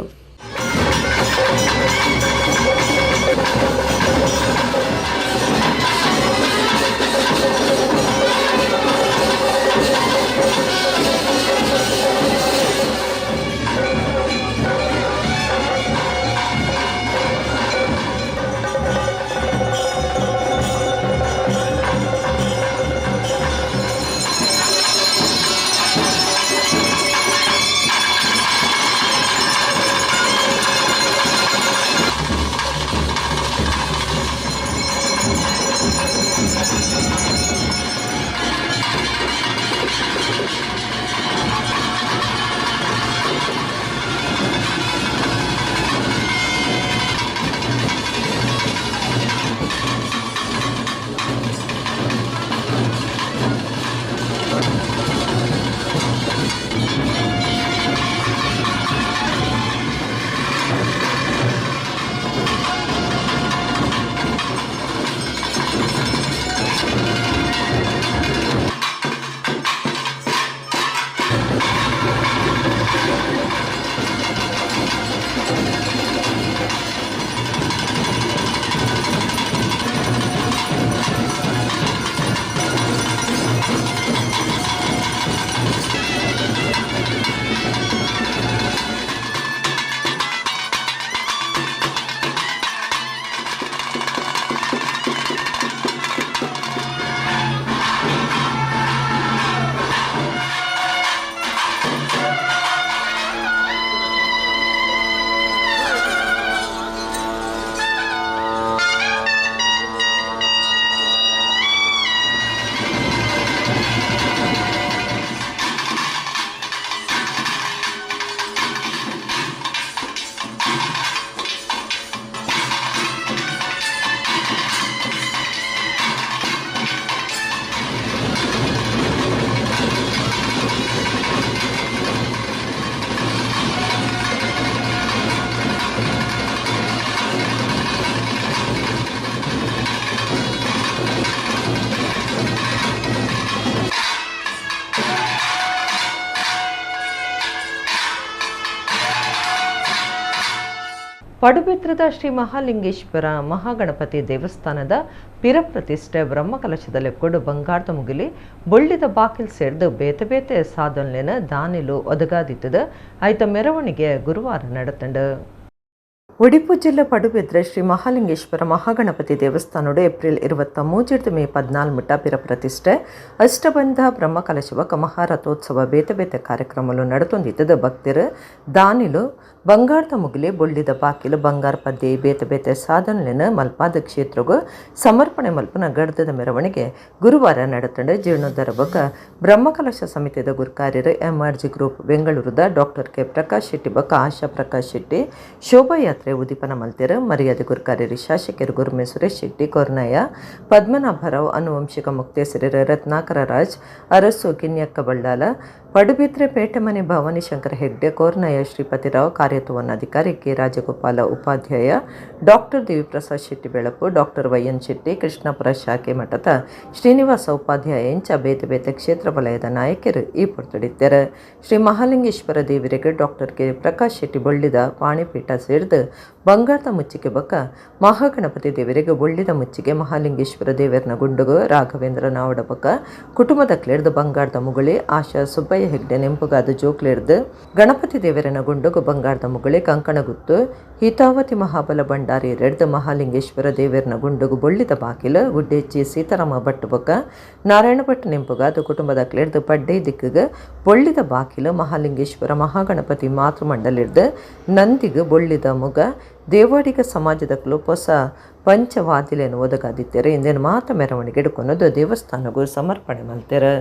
ಪಡುಬಿದ್ರದ ಶ್ರೀ ಮಹಾಲಿಂಗೇಶ್ವರ ಮಹಾಗಣಪತಿ ದೇವಸ್ಥಾನದ ಪಿರಪ್ರತಿಷ್ಠೆ ಬ್ರಹ್ಮಕಲಶದ ಲೆಕ್ಕೊಡು ಬಂಗಾರದ ಮುಗಿಲಿ ಬೊಳ್ಳಿದ ಬಾಕಿಲ್ ಸೇರ್ದು ಬೇತೆ ಬೇತೆ ಸಾಧನ್ಲೆನ ದಾನಿಲು ಒದಗಾದಿತ್ತದ ಆಯ್ತ ಮೆರವಣಿಗೆ ಗುರುವಾರ ನಡತಂಡು. ಒಡಿಪು ಜಿಲ್ಲೆ ಪಡುಬಿದ್ರೆ ಶ್ರೀ ಮಹಾಲಿಂಗೇಶ್ವರ ಮಹಾಗಣಪತಿ ದೇವಸ್ಥಾನಡು ಏಪ್ರಿಲ್ 23 ಮೇ 14 ಮುಟ್ಟ ಪಿರಪ್ರತಿಷ್ಠೆ ಅಷ್ಟಬಂಧ ಬ್ರಹ್ಮಕಲಶವಕ ಮಹಾರಥೋತ್ಸವ ಬೇತೆ ಬೇತೆ ಕಾರ್ಯಕ್ರಮಲು ನಡತೊಂದಿದ್ದದ ಭಕ್ತರು ದಾನಿಲು ಬಂಗಾರದ ಮುಗಿಲಿ ಬೊಳ್ಳಿದ ಬಾಕಿಲು ಬಂಗಾರ ಪದ್ಯ ಬೇತೆ ಬೇತೆ ಸಾಧನೆಯನ್ನು ಮಲ್ಪಾದ ಕ್ಷೇತ್ರಗೂ ಸಮರ್ಪಣೆ ಮಲ್ಪನ ಗಡ್ದದ ಮೆರವಣಿಗೆ ಗುರುವಾರ ನಡತಂಡು. ಜೀರ್ಣೋದ್ಧಾರ ಬೊಕ್ಕ ಬ್ರಹ್ಮಕಲಶ ಸಮಿತಿದ ಗುರುಕಾರ್ಯರು ಎಂಆರ್ಜಿ ಗ್ರೂಪ್ ಬೆಂಗಳೂರದ ಡಾಕ್ಟರ್ ಕೆ ಪ್ರಕಾಶ್ ಶೆಟ್ಟಿ ಬೊಕ್ಕ ಆಶಾ ಪ್ರಕಾಶ್ ಶೆಟ್ಟಿ ಶೋಭಾಯಾತ್ರೆ ಉದ್ದೀಪನ ಮಲ್ತೆರು. ಮರ್ಯಾದೆ ಗುರುಕಾರ್ಯರು ಶಾಸಕರು ಗುರುಮೆ ಸುರೇಶ್ ಶೆಟ್ಟಿ, ಕೊರ್ನಯ್ಯ ಪದ್ಮನಾಭರಾವ್, ಅನುವಂಶಿಕ ಮುಕ್ತೇಸರರು ರತ್ನಾಕರ ರಾಜ್, ಅರಸು ಕಿನ್ಯಕ್ಕ ಬಳ್ಳಾಲ, Padubidri Petemane Bhavanishankar Hegde, ಕೋರ್ನಯ್ಯ ಶ್ರೀಪತಿರಾವ್, ಕಾರ್ಯತ್ವವನ್ನಾಧಿಕಾರಿ K Rajagopala Upadhyaya, doctor Deviprasad Shetty Belapu, doctor YN Shetty, Krishnapura ಶಾಖೆ ಮಠದ ಶ್ರೀನಿವಾಸ ಉಪಾಧ್ಯಾಯ ಇಂಚ ಬೇತೆ ಬೇತೆ ಕ್ಷೇತ್ರ ವಲಯದ ನಾಯಕರು ಈ ಪೊರ್ತುಡಿದ್ದಾರೆ. ಶ್ರೀ ಮಹಾಲಿಂಗೇಶ್ವರ ದೇವರಿಗೆ ಡಾಕ್ಟರ್ ಕೆ ಪ್ರಕಾಶ್ ಶೆಟ್ಟಿ ಬೊಳ್ಳಿದ ಪಾಣಿಪೀಠ ಸೇರಿದು ಬಂಗಾರದ ಮುಚ್ಚಿಗೆ ಬೊಕ್ಕ ಮಹಾಗಣಪತಿ ದೇವರಿಗೆ ಬೊಳ್ಳಿದ ಮುಚ್ಚಿಗೆ, ಮಹಾಲಿಂಗೇಶ್ವರ ದೇವರನ ಗುಂಡುಗು ರಾಘವೇಂದ್ರ ನಾವಡ ಬೊಕ್ಕ ಕುಟುಂಬದ ಕ್ಲೇರ್ದು ಬಂಗಾರದ ಮುಗುಳಿ, ಆಶಾ ಸುಬ್ಬಯ್ಯ ಹೆಗ್ಡೆ ನೆಂಪುಗಾದ ಜೋಕ್ಲೇರ್ದು ಗಣಪತಿ ದೇವರನ ಗುಂಡುಗು ಬಂಗಾರದ ಮುಗುಳಿ, ಕಂಕಣಗುತ್ತು ಹಿತಾವತಿ ಮಹಾಬಲ ಭಂಡಾರಿ ರೆಡ್ದು ಮಹಾಲಿಂಗೇಶ್ವರ ದೇವರನ ಗುಂಡುಗು ಬೊಳ್ಳಿದ ಬಾಕಿಲು, ಗುಡ್ಡೇಚಿ ಸೀತಾರಾಮ ಭಟ್ ಬೊಕ್ಕ ನಾರಾಯಣ ಭಟ್ ನೆಂಪುಗಾದ ಕುಟುಂಬದ ಕ್ಲೇರ್ದು ಪಡ್ಡೆ ದಿಕ್ಕಿಗೆ ಬೊಳ್ಳಿದ ಬಾಕಿಲು, ಮಹಾಲಿಂಗೇಶ್ವರ ಮಹಾಗಣಪತಿ ಮಾತೃಮಂಡಲಿರ್ದು ನಂದಿಗು ಬೊಳ್ಳಿದ ಮುಗ, ದೇವಾಡಿಗ ಸಮಾಜದ ಹೊಸ ಪಂಚವಾದಿಲೆಯನ್ನು ಒದಗಾದಿತ್ತೆರೆ. ಇಂದೇನು ಮಾತ ಮೆರವಣಿಗೆ ಹಿಡ್ಕೊನದು ದೇವಸ್ಥಾನಗೂ ಸಮರ್ಪಣೆ ಮಲ್ತೆರೆ.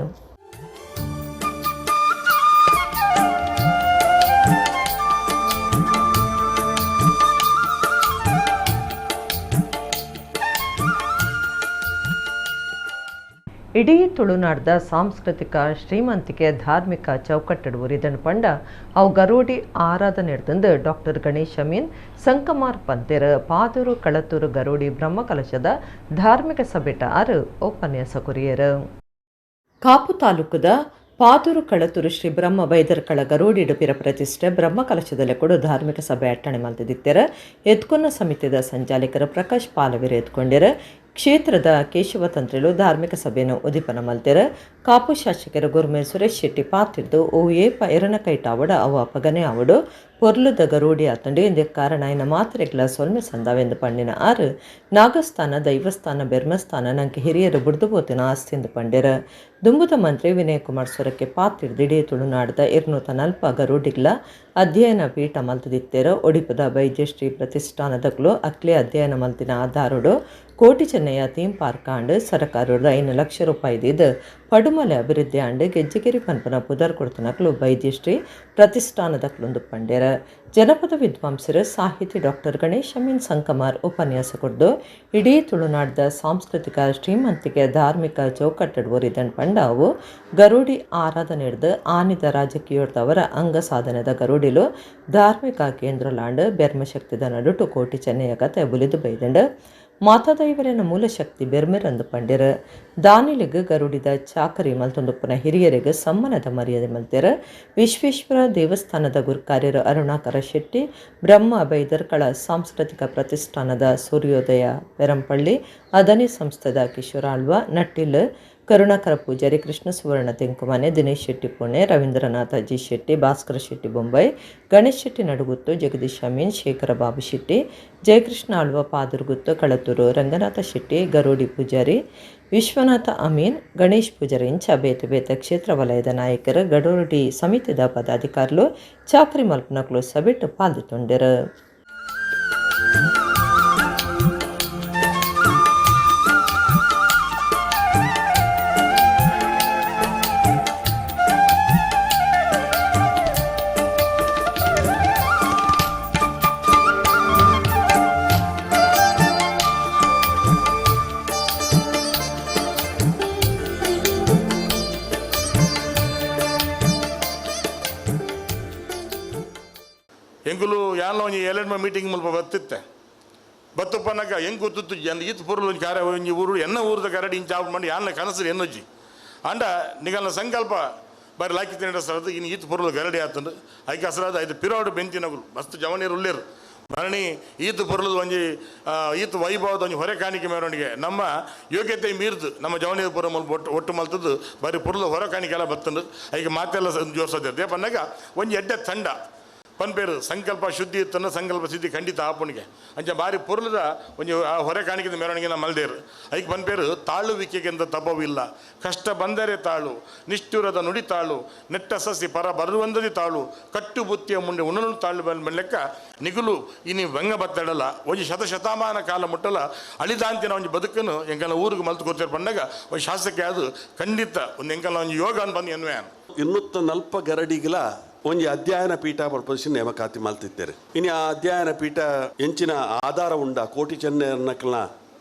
ಇಡೀ ತುಳುನಾಡ್ದ ಸಾಂಸ್ಕೃತಿಕ ಶ್ರೀಮಂತಿಕೆ ಧಾರ್ಮಿಕ ಚೌಕಟ್ಟಡು ಇದನ್ನು ಪಂಡ ಅವು ಗರೋಡಿ ಆರಾಧನೆ ಹಿಡ್ದಂದು ಡಾಕ್ಟರ್ ಗಣೇಶ್ ಅಮೀನ್ ಸಂಕಮಾರ್ ಪಂತೆರ್. ಪಾದೂರು ಕಳತೂರು ಗರೋಡಿ ಬ್ರಹ್ಮಕಲಶದ ಧಾರ್ಮಿಕ ಸಭೆಟ ಆರು ಉಪನ್ಯಾಸ ಕೊರಿಯರು. ಕಾಪು ತಾಲೂಕುದ ಪಾದೂರು ಕಳತೂರು ಶ್ರೀ ಬ್ರಹ್ಮ ಬೈದರ್ಕಳ ಗರೋಡಿಡು ಪಿರ ಪ್ರತಿಷ್ಠೆ ಬ್ರಹ್ಮಕಲಶದಲ್ಲಿ ಕೂಡ ಧಾರ್ಮಿಕ ಸಭೆ ಅಟ್ಟಣೆ ಮಲ್ತಿದ್ದಿತ್ತೆರ. ಎತ್ಕೊನ್ನ ಸಮಿತಿದ ಸಂಚಾಲಕರು ಪ್ರಕಾಶ್ ಪಾಲವೀರ್ ಎತ್ಕೊಂಡಿರ. ಕ್ಷೇತ್ರದ ಕೇಶವ ತಂತ್ರಿಲು ಧಾರ್ಮಿಕ ಸಭೆಯನ್ನು ಉದ್ದೀಪನ ಮಲ್ತೆರ. ಕಾಪು ಶಾಸಕರು ಗುರ್ಮೆ ಸುರೇಶ್ ಶೆಟ್ಟಿ ಪಾತಿರ್ದು ಓ ಏಪ ಎರನ ಕೈಟಾವಡ ಅವ ಅಪಗನೆ ಆವಡು ಪೊರ್ಲುದ ಗರೋಡಿ ಆತಂಡು ಇಂದೆ ಕಾರಣ ಇನ್ನ ಮಾತ್ರೆಗಳ ಸೊಲ್ಮೆ ಸಂದಾವೆಂದು ಪಂಡಿನ ಆರು ನಾಗಸ್ಥಾನ ದೈವಸ್ಥಾನ ಬೆರ್ಮಸ್ಥಾನ ನಂಗೆ ಹಿರಿಯರು ಬುಡ್ದು ಆಸ್ತಿಂದು ಪಂಡೆರ. ದುಂಬುದ ಮಂತ್ರಿ ವಿನಯ್ ಕುಮಾರ್ ಸೊರಕೆ ಪಾತಿರ್ದು ಇಡೀ ತುಳುನಾಡದ 240 ಗರೋಡಿಗಳ ಅಧ್ಯಯನ ಪೀಠ ಮಲ್ತದಿತ್ತೆರ. ಒಡಿಪದ ವೈದ್ಯಶ್ರೀ ಪ್ರತಿಷ್ಠಾನದಗ್ಲು ಅಕ್ಲೆ ಅಧ್ಯಯನ ಮಲ್ತಿನ ಆಧಾರೋಡು ಕೋಟಿ ಚೆನ್ನಯ್ಯ ಥೀಮ್ ಪಾರ್ಕ್ ಆಂಡ್ ಸರಕಾರದ 5 ಲಕ್ಷ ರೂಪಾಯಿ ಇದು ಪಡುಮಲೆ ಅಭಿವೃದ್ಧಿ ಆಂಡ್ ಗೆಜ್ಜೆಗಿರಿ ಪನ್ಪನ ಪುದರ್ ಕೊಡ್ತನಕ್ಲು ವೈದ್ಯಶ್ರೀ ಪ್ರತಿಷ್ಠಾನದಕ್ಲೊಂದು ಪಂಡ್ಯರ. ಜನಪದ ವಿದ್ವಾಂಸರು ಸಾಹಿತಿ ಡಾಕ್ಟರ್ ಗಣೇಶ್ ಅಮೀನ್ ಸಂಕಮಾರ್ ಉಪನ್ಯಾಸ ಕೊಡ್ದು ಇಡೀ ತುಳುನಾಡ್ದ ಸಾಂಸ್ಕೃತಿಕ ಶ್ರೀಮಂತಿಕೆ ಧಾರ್ಮಿಕ ಚೌಕಟ್ಟಡು ಇದನ್ ಪಂಡ ಅವು ಗರೋಡಿ ಆರಾಧನೆ ಹಿಡ್ದು ಆನಿದ ರಾಜಕೀಯೋರ್ದವರ ಅಂಗ ಸಾಧನದ ಗರೋಡಿಲು ಧಾರ್ಮಿಕ ಕೇಂದ್ರಲಾಂಡ್ ಬೆರ್ಮಶಕ್ತಿದ ನಡುಟು ಕೋಟಿ ಚೆನ್ನಯ್ಯ ಕತೆ ಬುಲಿದು ಬೈದಂಡು ಮಾತಾದೈವರನ ಮೂಲಶಕ್ತಿ ಬೆರ್ಮೆರಂದು ಪಂಡಿರ. ದಾನಿಲಿಗ್ ಗರುಡಿದ ಚಾಕರಿ ಮಲ್ತೊಂದುಪ್ಪನ ಹಿರಿಯರಿಗೆ ಸಮ್ಮನದ ಮರ್ಯಾದೆ ಮಲ್ತೆರ. ವಿಶ್ವೇಶ್ವರ ದೇವಸ್ಥಾನದ ಗುರುಕಾರ್ಯರು ಅರುಣಾಕರ ಶೆಟ್ಟಿ, ಬ್ರಹ್ಮ ಬೈದರ್ಕಳ ಸಾಂಸ್ಕೃತಿಕ ಪ್ರತಿಷ್ಠಾನದ ಸೂರ್ಯೋದಯ ಪೆರಂಪಳ್ಳಿ, ಅದನಿ ಸಂಸ್ಥೆದ ಕಿಶೋರ ಆಳ್ವ, ನಟ್ಟಿಲ್ ಕರುಣಾಕರ ಪೂಜಾರಿ, ಕೃಷ್ಣ ಸುವರ್ಣ ತೆಂಕುಮನೆ, ದಿನೇಶ್ ಶೆಟ್ಟಿ ಪುಣೆ, ರವೀಂದ್ರನಾಥ ಜಿ ಶೆಟ್ಟಿ, ಭಾಸ್ಕರ ಶೆಟ್ಟಿ ಬೊಂಬೈ, ಗಣೇಶ್ ಶೆಟ್ಟಿ ನಡುಗುತ್ತು, ಜಗದೀಶ್ ಅಮೀನ್, ಶೇಖರ ಬಾಬು ಶೆಟ್ಟಿ, ಜಯಕೃಷ್ಣ ಆಳ್ವ ಪಾದರ್ಗುತ್ತು, ಕಳತೂರು ರಂಗನಾಥ ಶೆಟ್ಟಿ, ಗರೋಡಿ ಪೂಜಾರಿ ವಿಶ್ವನಾಥ ಅಮೀನ್, ಗಣೇಶ್ ಪೂಜಾರಿ ಇಂಚ ಬೇತೆ ಬೇತೆ ಕ್ಷೇತ್ರ ವಲಯದ ನಾಯಕರು, ಗಡೋಡಿ ಸಮಿತಿದ ಪದಾಧಿಕಾರಿಗಳು ಚಾಕ್ರಿ ಮಲ್ಪನಕ್ಲು ಸಭೆಟ್ಟು ಪಾಲ್ದಿತ್ತೊಂಡೆರು. ಎಂಕುಲು ಯಾನ್ಲ ಒಂಜಿ ಏಳೆಂಟು ಮೀಟಿಂಗ್ ಮುಲ್ಪ ಬತ್ತಿತ್ತೆ ಬತ್ತಪ್ಪನಕ ಹೆಂಗೆ ಗೊತ್ತಿತ್ತು ಜನ ಈತ್ ಪೂರ್ಲ ಒಂಜಿ ಕಾರ್ಯ ಒಂಜಿ ಊರು ಎನ್ನ ಊರದ ಕರಡಿ ಇಂಚ ಆಪು ಮಾಡಿ ಯಾನ್ಲ ಕನಸು ಎನ್ನೊಜ್ಜಿ ಅಂಡ ನಿಗಲ್ನ ಸಂಕಲ್ಪ ಬಾರಿ ಲಾಕಿ ತಿಂಡ ಸರದು ಇನ್ನು ಈತ್ ಪೂರ್ಲ ಗರಡಿ ಆತಂಡು ಐಕೆ ಅಸರಾದ ಐದು ಪಿರೋಡು ಬೆಂತಿನಗುಲು ಮಸ್ತ್ ಜವನೀರು ಉಳ್ಳೇರು. ಮರಣಿ ಈತ ಪೊರ್ಲದ ಒಂಜಿ ಈತ ವೈಭವದ ಒಂಜಿ ಹೊರೆ ಕಾಣಿಕೆ ಮೆರವಣಿಗೆ ನಮ್ಮ ಯೋಗ್ಯತೆ ಮೀರ್ದು ನಮ್ಮ ಜವನಿದ ಪುರ ಒಟ್ಟು ಒಟ್ಟು ಮಲ್ತದ್ದು ಬಾರಿ ಪೊರ್ಲು ಹೊರ ಕಾಣಿಕೆ ಎಲ್ಲ ಬತ್ತಂದು ಈಗ ಮಾತೆಲ್ಲ ಜೋರ್ಸೋದೆ ಪನ್ನಾಗ ಒಂಜಿ ಎಡ್ಡೆ ತಂಡ ಪನ್ಪೇರು ಸಂಕಲ್ಪ ಶುದ್ಧಿ ಇತ್ತನ್ನ ಸಂಕಲ್ಪ ಸಿದ್ಧಿ ಖಂಡಿತ ಆಪುಣಿಗೆ ಅಂಚ ಬಾರಿ ಪೊರ್ಲದ ಒಂಜಿ ಆ ಹೊರೆ ಕಾಣಿಕೆದ ಮೆರವಣಿಗೆ ನಮ್ಮ ಮಲ್ದೇರು ಐಕ್ ಪನ್ಪೇರು ತಾಳುವಿಕೆಗೆಂದ ತಪವಿಲ್ಲ, ಕಷ್ಟ ಬಂದರೆ ತಾಳು, ನಿಷ್ಠುರದ ನುಡಿ ತಾಳು, ನೆಟ್ಟ ಸಸಿ ಪರ ಬರುವಂದದಿ ತಾಳು, ಕಟ್ಟು ಬುತ್ತಿಯ ಮುಂಡೆ ಉಣಲು ತಾಳು ಲೆಕ್ಕ ನಿಗುಲು ಇನಿ ವ್ಯಂಗ ಬತ್ತಡಲ್ಲ ಒಂಜಿ ಶತಶತಮಾನ ಕಾಲ ಮುಟ್ಟಲ ಅಳಿದಾಂತಿನ ಒಂಜಿ ಬದುಕನ್ನು ಎಂಕಲ್ನ ಊರಿಗೆ ಮಲ್ತು ಕೊಡ್ತಾರೆ ಪಂಡಾಗ ಒಂದು ಶಾಸಕ ಅದು ಖಂಡಿತ ಒಂದು ಎಂಕಲ್ನ ಒಂಜಿ ಯೋಗ ಅಂತ ಬಂದು ಎನ್ನುವೆ. 240 ಗರಡಿಗಳ ಒಂಜಿ ಅಧ್ಯಯನ ಪೀಠ ಪರ್ಪಸ್ ನೇಮಕಾತಿ ಮಲ್ತಿದ್ದಾರೆ. ಇನ್ನು ಆ ಅಧ್ಯಯನ ಪೀಠ ಎಂಚಿನ ಆಧಾರ ಉಂಡ, ಕೋಟಿ ಚೆನ್ನಕಲ್ನ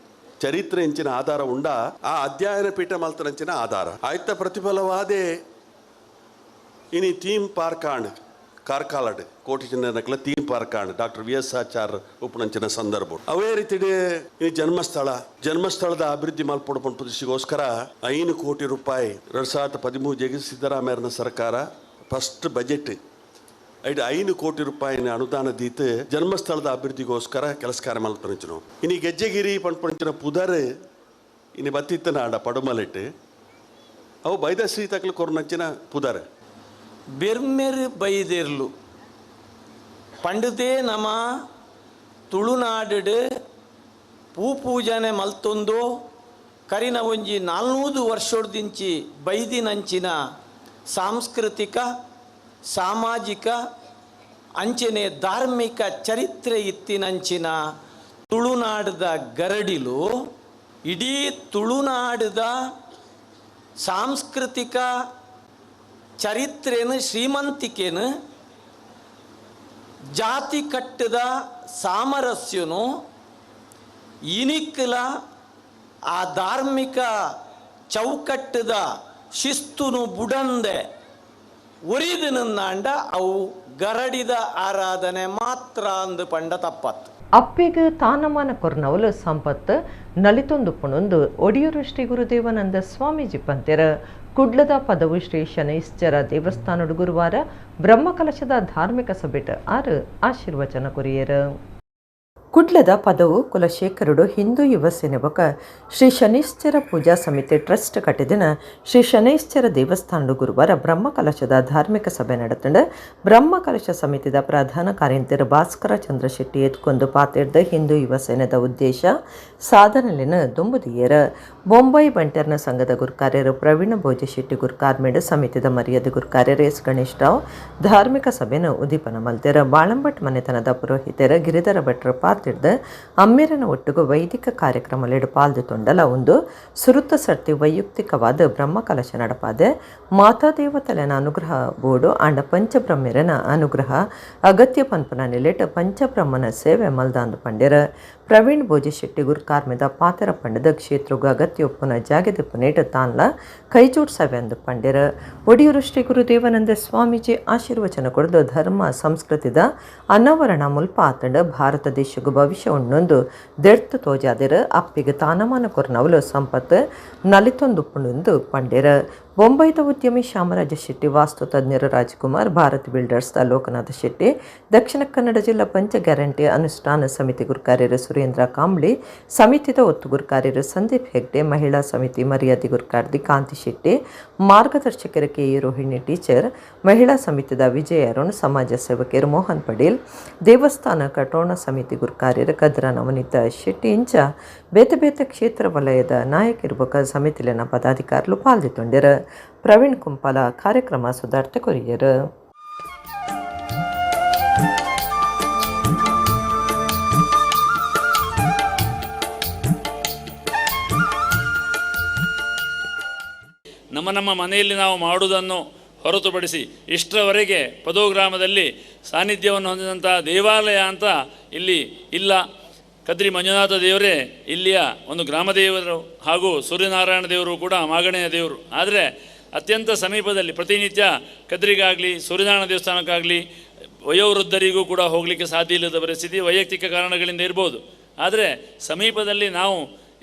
ಚರಿತ್ರೆ ಎಂಚಿನ ಆಧಾರ ಉಂಡ, ಆ ಅಧ್ಯಯನ ಪೀಠ ಮಲ್ತನಂಚಿನ ಆಧಾರ ಆಯ್ತ ಪ್ರತಿಫಲವಾದೆ ಇನಿ ಥೀಮ್ ಪಾರ್ಕ್ ಆಂಡ್ ಕಾರ್ಕಾಲಡ್ ಕೋಟಿ ಚೆನ್ನಕಲ ಥೀಮ್ ಪಾರ್ಕ್ ಆಂಡ್ doctor V S Achar ಉಪನಂಚಿನ ಸಂದರ್ಭ. ಅವೇ ರೀತಿ ಈ ಜನ್ಮಸ್ಥಳದ ಅಭಿವೃದ್ಧಿ ಮಲ್ಪೊಡು ಪನ್ಪುದಿಗೋಸ್ಕರ 5 ಕೋಟಿ ರೂಪಾಯಿ 2013 ಸಿದ್ದರಾಮಯ್ಯನ ಸರ್ಕಾರ ಫಸ್ಟ್ ಬಜೆಟ್ ಐದು 5 ಕೋಟಿ ರೂಪಾಯಿನ ಅನುದಾನ ದೀತು ಜನ್ಮಸ್ಥಳದ ಅಭಿವೃದ್ಧಿಗೋಸ್ಕರ ಕೆಲಸ ಕಾರ್ಯ ಮಲ್ಪನಂಚನು. ಇನಿ ಗೆಜ್ಜೆಗಿರಿ ಪನ್ಪಂಚಿನ ಪುದರ್ ಇನಿ ಬತ್ತಿತ್ತನ ಆಡ ಪಡುಮಲಿಟ್ಟು ಅವು ಬೈದಶ್ರೀ ತಕಲು ಕೊರ್ನಂಚಿನ ಪುದರ್. ಬೆರ್ಮೆರು ಬೈದೆರ್ಲು ಪಂಡದೇ ನಮ ತುಳುನಾಡು ಪೂಪೂಜನೆ ಮಲ್ತೊಂದು ಕರಿನ ಒಂಜಿ 400 ವರ್ಷೊಡ್ದಿಂಚಿ ಬೈದಿನಂಚಿನ ಸಾಂಸ್ಕೃತಿಕ ಸಾಮಾಜಿಕ ಅಂಚನೆ ಧಾರ್ಮಿಕ ಚರಿತ್ರೆ ಇತ್ತಿನಂಚಿನ ತುಳುನಾಡದ ಗರಡಿಲು ಇಡೀ ತುಳುನಾಡದ ಸಾಂಸ್ಕೃತಿಕ ಚರಿತ್ರೆನು ಶ್ರೀಮಂತಿಕೆನು ಜಾತಿ ಕಟ್ಟದ ಸಾಮರಸ್ಯನು ಇನಿಕ್ಕಲ ಆ ಧಾರ್ಮಿಕ ಚೌಕಟ್ಟದ ಶಿಸ್ತುನು ಬುಡಂದೆ ಒರಿದನಂದಾಂಡ ಅವು ಗರಡಿದ ಆರಾಧನೆ ಮಾತ್ರ ಅಂದು ಪಂಡ ತಪ್ಪತ್ತು. ಅಪ್ಪೆಗೆ ತಾನಮಾನ ಕೊರ್ನವಲು ಸಂಪತ್ತು ನಲಿತೊಂದು ಪುಣೊಂದು ಒಡಿಯೂರು ಶ್ರೀ ಗುರುದೇವಾನಂದ ಸ್ವಾಮೀಜಿ ಪಂತೆರ ಕುಡ್ಲದ ಪದವು ಶ್ರೀ ಶನೈಶ್ಚರ ದೇವಸ್ಥಾನಡು ಗುರುವಾರ ಬ್ರಹ್ಮಕಲಶದ ಧಾರ್ಮಿಕ ಸಭೆಟ್ ಆರು ಆಶೀರ್ವಚನ ಕೊರಿಯರು. ಕುಡ್ಲದ ಪದವು ಕುಲಶೇಖರುಡು ಹಿಂದೂ ಯುವ ಸೇನೆ ಬೊಕ ಶ್ರೀ ಶನೈಶ್ಚರ ಪೂಜಾ ಸಮಿತಿ ಟ್ರಸ್ಟ್ ಕಟ್ಟಿದಿನ ಶ್ರೀ ಶನೈಶ್ಚರ ದೇವಸ್ಥಾನಡು ಗುರುವಾರ ಬ್ರಹ್ಮಕಲಶದ ಧಾರ್ಮಿಕ ಸಭೆ ನಡೆತಂಡು ಬ್ರಹ್ಮಕಲಶ ಸಮಿತಿದ ಪ್ರಧಾನ ಕಾರ್ಯಂತಿರು ಭಾಸ್ಕರ ಚಂದ್ರಶೆಟ್ಟಿ ಎತ್ಕೊಂಡು ಪಾತಿರ್ದ ಹಿಂದೂ ಯುವ ಸೇನೆದ ಉದ್ದೇಶ ಸಾಧನೆಲಿನ ದುಂಬುದಿಯರ. ಬೊಂಬೈ ಬಂಟರ್ನ ಸಂಘದ ಗುರುಕಾರ್ಯರು ಪ್ರವೀಣ ಭೋಜಶೆಟ್ಟಿ ಗುರುಕಾರ್ಮೇಡು ಸಮಿತಿದ ಮರ್ಯಾದೆ ಗುರುಕಾರ್ಯರು ಎಸ್ ಗಣೇಶ್ ರಾವ್ ಧಾರ್ಮಿಕ ಸಭೆನ ಉದ್ದೀಪನ ಮಲ್ತೆರ. ಬಾಳಂಭಟ್ ಮನೆತನದ ಪುರೋಹಿತರ ಗಿರಿಧರ ಭಟ್ರ ಪಾತಿರ್ದ ಅಮ್ಮೇರನ ಒಟ್ಟುಗು ವೈದಿಕ ಕಾರ್ಯಕ್ರಮಲಿಡು ಪಾಲ್ದು ತೊಂಡಲ ಒಂದು ಸುರುತ್ತ ಸರ್ತಿ ವೈಯಕ್ತಿಕವಾದ ಬ್ರಹ್ಮಕಲಶ ನಡಪಾದೆ ಮಾತಾದೇವತಲೆನ ಅನುಗ್ರಹ ಬೋಡು ಆಂಡ ಪಂಚಬ್ರಹ್ಮರನ ಅನುಗ್ರಹ ಅಗತ್ಯ ಪನ್ಪನ ನಿಲೆಟ್ ಪಂಚಬ್ರಹ್ಮನ ಸೇವೆ ಮಲ್ದಾಂದು ಪಂಡೆರ. ಪ್ರವೀಣ್ ಭೋಜಶೆಟ್ಟಿ ಗುರುಕಾರ್ಮೆದ ಪಾತೆರ ಪಂಡದ ಕ್ಷೇತ್ರಗು ಅಗತ್ಯ ಒಪ್ಪುನ ಜಾಗೆದ ಪುನೇಟ ತಾನ್ಲ ಕೈಜೋಡ್ಸವೆ ಅಂದು ಪಂಡೆರ. ಒಡಿಯೂರು ಶ್ರೀ ಗುರುದೇವಾನಂದ ಸ್ವಾಮೀಜಿ ಆಶೀರ್ವಚನ ಕೊಡದು ಧರ್ಮ ಸಂಸ್ಕೃತಿದ ಅನಾವರಣ ಮುಲ್ಪ ಆತಂಡ ಭಾರತ ದೇಶಗೂ ಭವಿಷ್ಯ ಉಣ್ಣೊಂದು ದೆಡ್ತು ತೋಜಾದಿರ ಅಪ್ಪಿಗೆ ತಾನಮಾನ ಕೊರ್ನವಲು ಸಂಪತ್ತು ನಲಿತೊಂದುಪ್ಪುಂಡು ಪಂಡೆರ. ಬೊಂಬೈದ ಉದ್ಯಮಿ ಶ್ಯಾಮರಾಜ ಶೆಟ್ಟಿ, ವಾಸ್ತು ತಜ್ಞರು ರಾಜ್ಕುಮಾರ್, ಭಾರತ್ ಬಿಲ್ಡರ್ಸ್ ಲೋಕನಾಥ ಶೆಟ್ಟಿ, ದಕ್ಷಿಣ ಕನ್ನಡ ಜಿಲ್ಲಾ ಪಂಚ ಗ್ಯಾರಂಟಿ ಅನುಷ್ಠಾನ ಸಮಿತಿ ಗುರುಕಾರ್ಯರು ಸುರೇಂದ್ರ ಕಾಂಬ್ಳಿ, ಸಮಿತಿದ ಒತ್ತು ಗುರುಕಾರ್ಯರು ಸಂದೀಪ್ ಹೆಗ್ಡೆ, ಮಹಿಳಾ ಸಮಿತಿ ಮರ್ಯಾದೆ ಗುರುಕಾರ್ದಿ ಕಾಂತಿ Shetty, ಮಾರ್ಗದರ್ಶಕರು K A Rohini teacher, ಮಹಿಳಾ ಸಮಿತಿದ ವಿಜಯ ಅರುಣ್, ಸಮಾಜ ಸೇವಕಿಯರು ಮೋಹನ್ ಪಡೇಲ್, ದೇವಸ್ಥಾನ ಕಟೋಣ ಸಮಿತಿ ಗುರುಕಾರ್ಯರು ಕದ್ರ ನವನೀತ ಶೆಟ್ಟಿ ಇಂಚ ಬೇತೆ ಬೇತೆ ಕ್ಷೇತ್ರ ವಲಯದ ನಾಯಕಿರ್ಬಕ ಸಮಿತಿಲಿನ ಪದಾಧಿಕಾರಿಗಳು ಪಾಲ್ದಿತ್ತೊಂಡಿರು. ಪ್ರವೀಣ್ ಕುಂಪಾಲ ಕಾರ್ಯಕ್ರಮ ಸುಧಾರ್ಥ ಕೊರಿಯರು. ನಮ್ಮ ನಮ್ಮ ಮನೆಯಲ್ಲಿ ನಾವು ಮಾಡುವುದನ್ನು ಹೊರತುಪಡಿಸಿ ಇಷ್ಟರವರೆಗೆ ಪದವು ಗ್ರಾಮದಲ್ಲಿ ಸಾನ್ನಿಧ್ಯವನ್ನು ಹೊಂದಿದಂಥ ದೇವಾಲಯ ಅಂತ ಇಲ್ಲಿ ಇಲ್ಲ. ಕದ್ರಿ ಮಂಜುನಾಥ ದೇವರೇ ಇಲ್ಲಿಯ ಒಂದು ಗ್ರಾಮದೇವರು ಹಾಗೂ ಸೂರ್ಯನಾರಾಯಣ ದೇವರು ಕೂಡ ಮಾಗಣೆಯ ದೇವರು. ಆದರೆ ಅತ್ಯಂತ ಸಮೀಪದಲ್ಲಿ ಪ್ರತಿನಿತ್ಯ ಕದ್ರಿಗಾಗಲಿ ಸೂರ್ಯನಾರಾಯಣ ದೇವಸ್ಥಾನಕ್ಕಾಗಲಿ ವಯೋವೃದ್ಧರಿಗೂ ಕೂಡ ಹೋಗಲಿಕ್ಕೆ ಸಾಧ್ಯ ಇಲ್ಲದ ಪರಿಸ್ಥಿತಿ ವೈಯಕ್ತಿಕ ಕಾರಣಗಳಿಂದ ಇರ್ಬೋದು. ಆದರೆ ಸಮೀಪದಲ್ಲಿ ನಾವು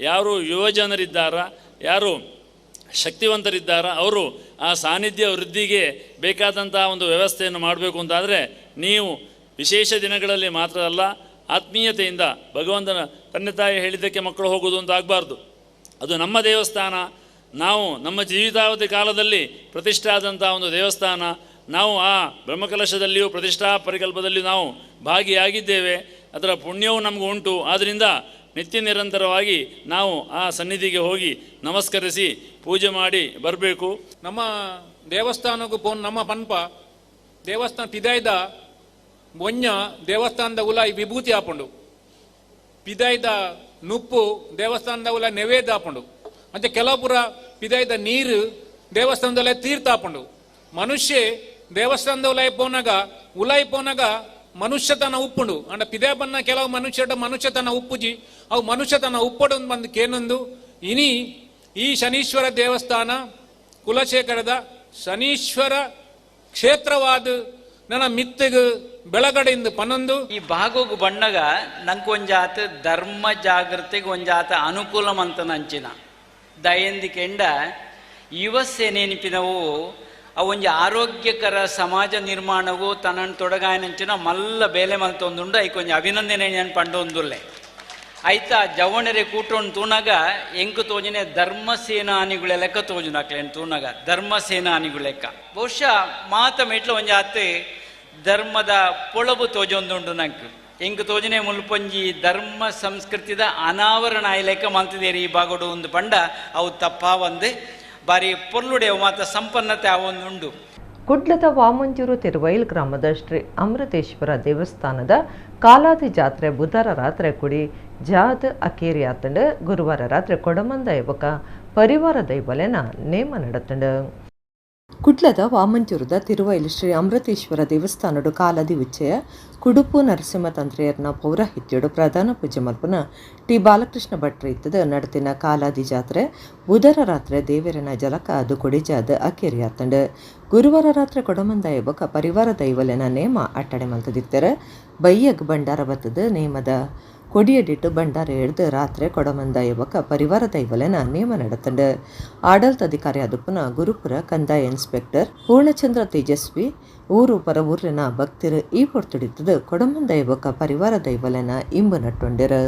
ಯಾರು ಯುವಜನರಿದ್ದಾರಾ, ಯಾರು ಶಕ್ತಿವಂತರಿದ್ದಾರಾ, ಅವರು ಆ ಸಾನ್ನಿಧ್ಯ ವೃದ್ಧಿಗೆ ಬೇಕಾದಂಥ ಒಂದು ವ್ಯವಸ್ಥೆಯನ್ನು ಮಾಡಬೇಕು ಅಂತಾದರೆ ನೀವು ವಿಶೇಷ ದಿನಗಳಲ್ಲಿ ಮಾತ್ರ ಅಲ್ಲ, ಆತ್ಮೀಯತೆಯಿಂದ ಭಗವಂತನ ತಂದೆ ತಾಯಿ ಹೇಳಿದ್ದಕ್ಕೆ ಮಕ್ಕಳು ಹೋಗೋದು ಅಂತ ಆಗಬಾರ್ದು. ಅದು ನಮ್ಮ ದೇವಸ್ಥಾನ, ನಾವು ನಮ್ಮ ಜೀವಿತಾವಧಿ ಕಾಲದಲ್ಲಿ ಪ್ರತಿಷ್ಠೆ ಆದಂಥ ಒಂದು ದೇವಸ್ಥಾನ. ನಾವು ಆ ಬ್ರಹ್ಮಕಲಶದಲ್ಲಿಯೂ ಪ್ರತಿಷ್ಠಾ ಪರಿಕಲ್ಪದಲ್ಲಿಯೂ ನಾವು ಭಾಗಿಯಾಗಿದ್ದೇವೆ, ಅದರ ಪುಣ್ಯವೂ ನಮಗೂ ಉಂಟು. ಆದ್ದರಿಂದ ನಿತ್ಯ ನಿರಂತರವಾಗಿ ನಾವು ಆ ಸನ್ನಿಧಿಗೆ ಹೋಗಿ ನಮಸ್ಕರಿಸಿ ಪೂಜೆ ಮಾಡಿ ಬರಬೇಕು. ನಮ್ಮ ದೇವಸ್ಥಾನಕ್ಕೂ ಪೋನ್ ನಮ್ಮ ಪನ್ಪ ದೇವಸ್ಥಾನ ಪಿದಾಯ್ದ ಬೊಂಜ ದೇವಸ್ಥಾನದ ಉಲಾಯಿ ವಿಭೂತಿ ಆಪುಂಡು, ಪಿದಾಯ್ದ ನುಪ್ಪು ದೇವಸ್ಥಾನದ ಉಲ ನೈವೇದ್ಯ ಆಪುಂಡು, ಅಂಚೆ ಕೆಲವು ಪುರ ಪಿದಾಯ್ದ ನೀರು ದೇವಸ್ಥಾನದಲ್ಲೇ ತೀರ್ಥ ಆಪುಂಡು. ಮನುಷ್ಯ ದೇವಸ್ಥಾನದ ಉಲಾಯಿ ಪೋನಾಗ ಉಲಾಯಿ ಪೋನಾಗ ಮನುಷ್ಯತನ ಉಪ್ಪುಂಡು. ಅಂಡ ಪಿದೆ ಬನ್ನ ಕೆಲವು ಮನುಷ್ಯಟ ಮನುಷ್ಯತನ ಉಪ್ಪುಜಿ, ಅವು ಮನುಷ್ಯತನ ಉಪ್ಪಡು ಬಂದು ಕೇನೊಂದು. ಇನಿ ಈ ಶನೀಶ್ವರ ದೇವಸ್ಥಾನ ಕುಲಶೇಖರದ ಶನೀಶ್ವರ ಕ್ಷೇತ್ರವಾದ ನನ್ನ ಮಿತ್ತಿಗೆ ಬೆಳಗಡೆಯಿಂದ ಪನ್ನೊಂದು. ಈ ಭಾಗಕ್ಕೆ ಬಣ್ಣಗ ನಂಗೆ ಒಂಜಾತ ಧರ್ಮ ಜಾಗೃತಿಗೆ ಒಂಜಾತ ಅನುಕೂಲ ಅಂತ ನಂಚಿನ ದಯಂದಿಕೆಂಡ ಯುವ ಸೇನೆನಿಪಿನವು ಅವೊಂಜಿ ಆರೋಗ್ಯಕರ ಸಮಾಜ ನಿರ್ಮಾಣವು ತನ್ನನ್ನು ತೊಡಗಾಯನಂಚಿನ ಮಲ್ಲ ಬೇಲೆ ಮಲ್ತೊಂದುಂಡು. ಐಕೊಂಜಿ ಅಭಿನಂದನೆ ನಾನು ಪಂಡೊಂದುಲ್ಲೆ ಆಯ್ತಾ. ಜವಣರೆ ಕೂಟೊಂಡು ತೂನಾಗ ಎಂಕು ತೋಜನೆ ಧರ್ಮಸೇನಾನಿಗಳ ಲೆಕ್ಕ ತೋಜುನಾಕ್ಲೇನು ತೂನಾಗ ಧರ್ಮಸೇನಾನಿಗಳ ಲೆಕ್ಕ ಬಹುಶಃ ಮಾತ ಮೆಟ್ಲು ಒಂಜಾತ್ ಧರ್ಮದ ಪೊಳಬು ತೋಜೊಂದುಂಡು ನಂಗೆ. ಎಂಕು ತೋಜನೆ ಮುಲ್ಪೊಂಜಿ ಧರ್ಮ ಸಂಸ್ಕೃತಿದ ಅನಾವರಣ ಲೆಕ್ಕ ಮಲ್ತಿದೇರಿ ಈ ಬಾಗೋಡು ಒಂದು ಪಂಡ ಅವು ತಪ್ಪ ಒಂದು ಬಾರಿ ಪೊರ್ಲುಡೆ ಮಾತ ಸಂಪನ್ನತೆ ಅವೊಂದುಂಡು. ಕುಡ್ಲದ ವಾಮಂಜೂರು ತಿರುವೈಲ್ ಗ್ರಾಮದ ಶ್ರೀ ಅಮೃತೇಶ್ವರ ದೇವಸ್ಥಾನದ ಕಾಲಾದಿ ಜಾತ್ರೆ ಬುಧವಾರ ರಾತ್ರಿ ಕುಡಿ ಜಾದ್ ಅಕೇರಿ ಆತಂಡು. ಗುರುವಾರ ರಾತ್ರಿ ಕೊಡಮಂದ ಯುವಕ ಪರಿವಾರ ದೈವಲೆನ ನೇಮ ನಡತಂಡು. ಕುಡ್ಲದ ವಾಮಂಜೂರದ ತಿರುವೈಲ್ ಶ್ರೀ ಅಮೃತೇಶ್ವರ ದೇವಸ್ಥಾನಡು ಕಾಲಾದಿ ಉಚ್ಚಯ ಕುಡುಪು ನರಸಿಂಹ ತಂತ್ರಿಯರ್ನ ಪೌರಾಹಿತ್ಯಡು ಪ್ರಧಾನ ಪೂಜೆ ಮಲ್ಪುನ ಟಿ ಬಾಲಕೃಷ್ಣ ಭಟ್ರ ಇತ್ತದ ನಡತಿನ ಕಾಲಾದಿ ಜಾತ್ರೆ ಬುಧರ ರಾತ್ರಿ ದೇವರನ ಜಲಕ ಅದು ಕೊಡಿಜಾದ ಅಕೇರಿ ಆತಂಡು. ಗುರುವಾರ ರಾತ್ರಿ ಕೊಡಮಂದ ಬೊಕ ಪರಿವಾರ ದೈವಲೆನ ನೇಮ ಅಟ್ಟಡೆ ಮಲ್ತದಿತ್ತರ. ಬಯ್ಯಗ್ ಭಂಡಾರ ಬತ್ತದ ನೇಮದ ಕೊಡಿಯಡಿಟ್ಟು ಭಂಡಾರ ಹಿಡಿದು ರಾತ್ರಿ ಕೊಡಮಂದ ಬೊಕ ಪರಿವಾರ ದೈವಲೆನ ನೇಮ ನಡತಂಡು. ಆಡಳಿತಾಧಿಕಾರಿ ಅದುಪುನ ಗುರುಪುರ ಕಂದಾಯ ಇನ್ಸ್ಪೆಕ್ಟರ್ ಪೂರ್ಣಚಂದ್ರ ತೇಜಸ್ವಿ ಊರು ಪರ ಊರಿನ ಭಕ್ತರು ಈ ಪೊರ್ತುಡಿತ್ತದು ಕೊಡಮಂದ ಬೊಕ ಪರಿವಾರ ದೈವಲೆನ ಇಂಬು ನಟ್ಟೊಂಡಿರು.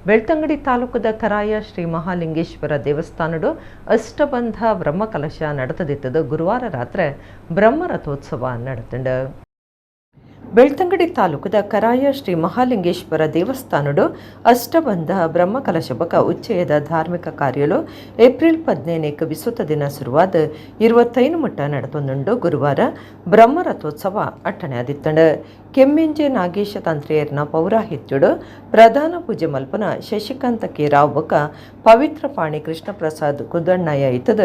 ಬೆಳ್ತಂಗಡಿ ತಾಲೂಕದ ಕರಾಯ ಶ್ರೀ ಮಹಾಲಿಂಗೇಶ್ವರ ದೇವಸ್ಥಾನಡು ಅಷ್ಟಬಂಧ ಬ್ರಹ್ಮಕಲಶ ನಡೆತದಿತ್ತದು. ಗುರುವಾರ ರಾತ್ರಿ ಬ್ರಹ್ಮರಥೋತ್ಸವ ನಡೆತಂಡು. ಬೆಳ್ತಂಗಡಿ ತಾಲೂಕದ ಕರಾಯ ಶ್ರೀ ಮಹಾಲಿಂಗೇಶ್ವರ ದೇವಸ್ಥಾನಡು ಅಷ್ಟಬಂಧ ಬ್ರಹ್ಮಕಲಶ ಬಕ ಉಚ್ಚಯದ ಧಾರ್ಮಿಕ ಕಾರ್ಯಲು ಏಪ್ರಿಲ್ 15 ವಿಶ್ವತ ದಿನ ಶುರುವಾದ 25 ಮುಟ್ಟ ನಡೆತೊಂದುಂಡು. ಗುರುವಾರ ಬ್ರಹ್ಮರಥೋತ್ಸವ ಅಟ್ಟಣೆ ಆದಿತ್ತಂಡು. ಕೆಮ್ಮಿಂಜೆ ನಾಗೇಶ ತಂತ್ರಿಯರ್ನ ಪೌರಾಹಿತ್ಯುಡು ಪ್ರಧಾನ ಪೂಜೆ ಮಲ್ಪನ ಶಶಿಕಾಂತ ಕೆ ರಾವ್ ಬಕ ಪವಿತ್ರ ಪಾಣಿ ಕೃಷ್ಣ ಪ್ರಸಾದ್ ಕುದಣ್ಣಯ್ಯ ಇತ್ತದ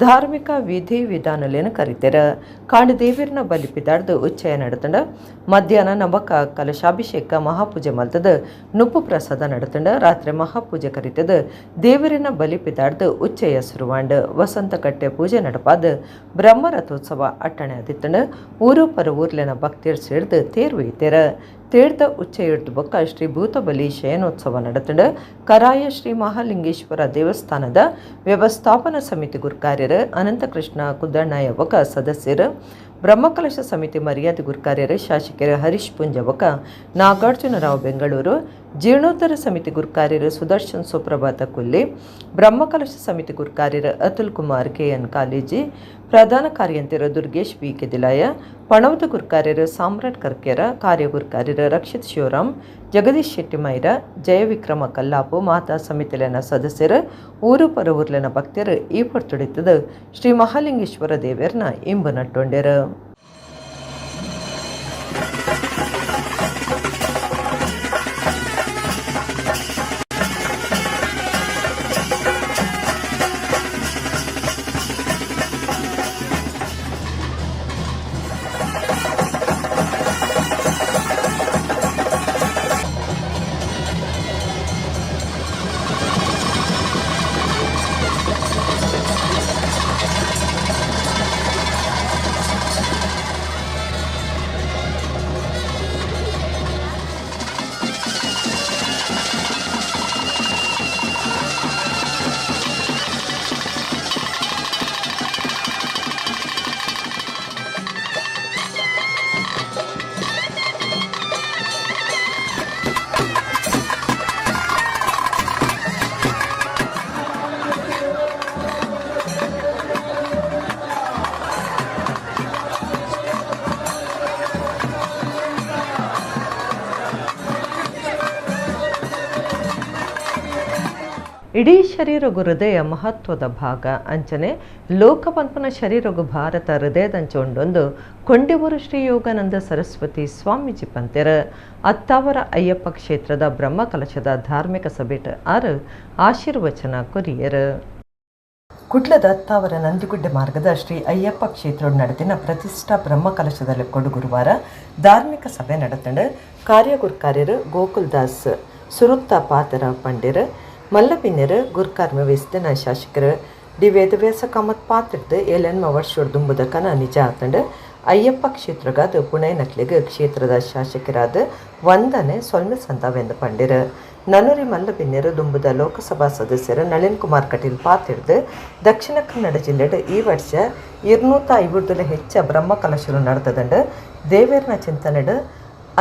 ಧಾರ್ಮಿಕ ವಿಧಿ ವಿಧಾನಲೇನ ಕರಿತೆರ. ಕಾಂಡದೇವಿರ್ನ ಬಲಿಪಿದಾಡ್ದು ಉಚ್ಚಯ ನಡೆತಂಡ. ಮಧ್ಯಾಹ್ನ ನವಕ ಕಲಶಾಭಿಷೇಕ ಮಹಾಪೂಜೆ ಮಲ್ತದ ನುಪ್ಪು ಪ್ರಸಾದ ನಡೆತಂಡ. ರಾತ್ರಿ ಮಹಾಪೂಜೆ ಕರಿತದ ದೇವರಿನ ಬಲಿಪಿದಾಡ್ದು ಉಚ್ಚಯ ಸುರುವಾಂಡ್. ವಸಂತಕಟ್ಟೆ ಪೂಜೆ ನಡಪಾದ ಬ್ರಹ್ಮರಥೋತ್ಸವ ಅಟ್ಟಣೆ ಆದಿತ್ತಂಡ. ಊರು ಪರ ಊರ್ಲೆನ ಭಕ್ತಿಯರ್ ಸೇರ್ದು ತೇರು ಒಯ್ತೆರ. ತೀರ್ಥ ಉಚ್ಚೆಯುಡ್ದು ಬೊಕ್ಕ ಶ್ರೀ ಭೂತಬಲಿ ಶಯನೋತ್ಸವ ನಡೆತಂಡ. ಕರಾಯ ಶ್ರೀ ಮಹಾಲಿಂಗೇಶ್ವರ ದೇವಸ್ಥಾನದ ವ್ಯವಸ್ಥಾಪನಾ ಸಮಿತಿ ಗುರುಕಾರ್ಯರು ಅನಂತಕೃಷ್ಣ ಕುದ್ದಣ್ಣಯ್ಯ ಬೊಕ್ಕ ಸದಸ್ಯರು, ಬ್ರಹ್ಮಕಲಶ ಸಮಿತಿ ಮರ್ಯಾದೆ ಗುರುಕಾರ್ಯರು ಶಾಸಕರು ಹರೀಶ್ ಪುಂಜ ಬೊಕ್ಕ ನಾಗಾರ್ಜುನರಾವ್ ಬೆಂಗಳೂರು, ಜೀರ್ಣೋದ್ಧಾರ ಸಮಿತಿ ಗುರುಕಾರ್ಯರು ಸುದರ್ಶನ್ ಸುಪ್ರಭಾತ ಕೊಲ್ಲಿ, ಬ್ರಹ್ಮಕಲಶ ಸಮಿತಿ ಗುರುಕಾರ್ಯರು ಅತುಲ್ ಕುಮಾರ್ ಕೆಎನ್ ಕಾಲೇಜಿ, ಪ್ರಧಾನ ಕಾರ್ಯಂತಿರು ದುರ್ಗೇಶ್ ಬಿ ಕೆದಿಲಾಯ, ಪಣವದ ಗುರುಕಾರ್ಯರು ಸಾಮ್ರಾಟ್ ಕರ್ಕೆರ, ಕಾರ್ಯಗುರುಕಾರ್ಯರು ರಕ್ಷಿತ್ ಶಿವರಾಮ್, ಜಗದೀಶ್ ಶೆಟ್ಟಿ ಮೈರ, ಜಯವಿಕ್ರಮ ಕಲ್ಲಾಪು ಮಾತಾ ಸಮಿತಿಲೆನ ಸದಸ್ಯರು, ಊರು ಪರ ಊರ್ಲೆನ ಭಕ್ತರು ಈ ಪೊರ್ತುಡಿತ್ತದು ಶ್ರೀ ಮಹಾಲಿಂಗೇಶ್ವರ ದೇವರ್ನ ಇಂಬು ನಟ್ಟೊಂಡೆರು. ಇಡೀ ಶರೀರಗು ಹೃದಯ ಮಹತ್ವದ ಭಾಗ ಅಂಚನೆ ಲೋಕಪನ್ಪನ ಶರೀರಗು ಭಾರತ ಹೃದಯದಂಚ ಉಂಡೊಂದು ಕೊಂಡೆವೂರು ಶ್ರೀ ಯೋಗಾನಂದ ಸರಸ್ವತಿ ಸ್ವಾಮೀಜಿ ಪಂತೆರ್. ಅತ್ತಾವರ ಅಯ್ಯಪ್ಪ ಕ್ಷೇತ್ರದ ಬ್ರಹ್ಮಕಲಶದ ಧಾರ್ಮಿಕ ಸಭೆಟ್ ಆರು ಆಶೀರ್ವಚನ ಕೊರಿಯರ್. ಕುಡ್ಲದ ಅತ್ತಾವರ ನಂದಿಗುಡ್ಡೆ ಮಾರ್ಗದ ಶ್ರೀ ಅಯ್ಯಪ್ಪ ಕ್ಷೇತ್ರ ನಡೆದಿನ ಪ್ರತಿಷ್ಠಾ ಬ್ರಹ್ಮಕಲಶದ ಲೆಕ್ಕೊಡು ಗುರುವಾರ ಧಾರ್ಮಿಕ ಸಭೆ ನಡೆತಂಡು. ಕಾರ್ಯಗುರ್ಕಾರ್ಯರು ಗೋಕುಲ್ ದಾಸ್ ಸುರುತ್ತ ಪಾತರ ಪಂಡಿರ್. ಮಲ್ಲಪಿನ್ಯರು ಗುರ್ಕಾರ್ಮ ವೇಸ್ದನ ಶಾಸಕರು ಡಿ ವೇದವ್ಯಾಸ ಕಾಮತ್ ಪಾತ್ರದ್ದು ಏಳೆನ್ಮ ವರ್ಷ ದುಂಬುದ ಕನ ನಿಜ ಆತಂಡು. ಅಯ್ಯಪ್ಪ ಕ್ಷೇತ್ರಗಾದ ಪುಣೆನಕ್ಲಿಗೆ ಕ್ಷೇತ್ರದ ಶಾಸಕರಾದ ವಂದನೆ ಸೊಲ್ಮೆ ಸಂದಾವೆಂದು ಪಂಡಿರು. ನನೂರಿ ಮಲ್ಲಬಿನ್ಯರು ದುಂಬುದ ಲೋಕಸಭಾ ಸದಸ್ಯರು ನಳಿನ್ ಕುಮಾರ್ ಕಟೀಲ್ ಪಾತಿರ್ದು ದಕ್ಷಿಣ ಕನ್ನಡ ಜಿಲ್ಲೆಡ್ ಈ ವರ್ಷ 250 ಹೆಚ್ಚ ಬ್ರಹ್ಮಕಲಶರು ನಡೆದದಂಡು. ದೇವೇರ್ನ ಚಿಂತನೆಡು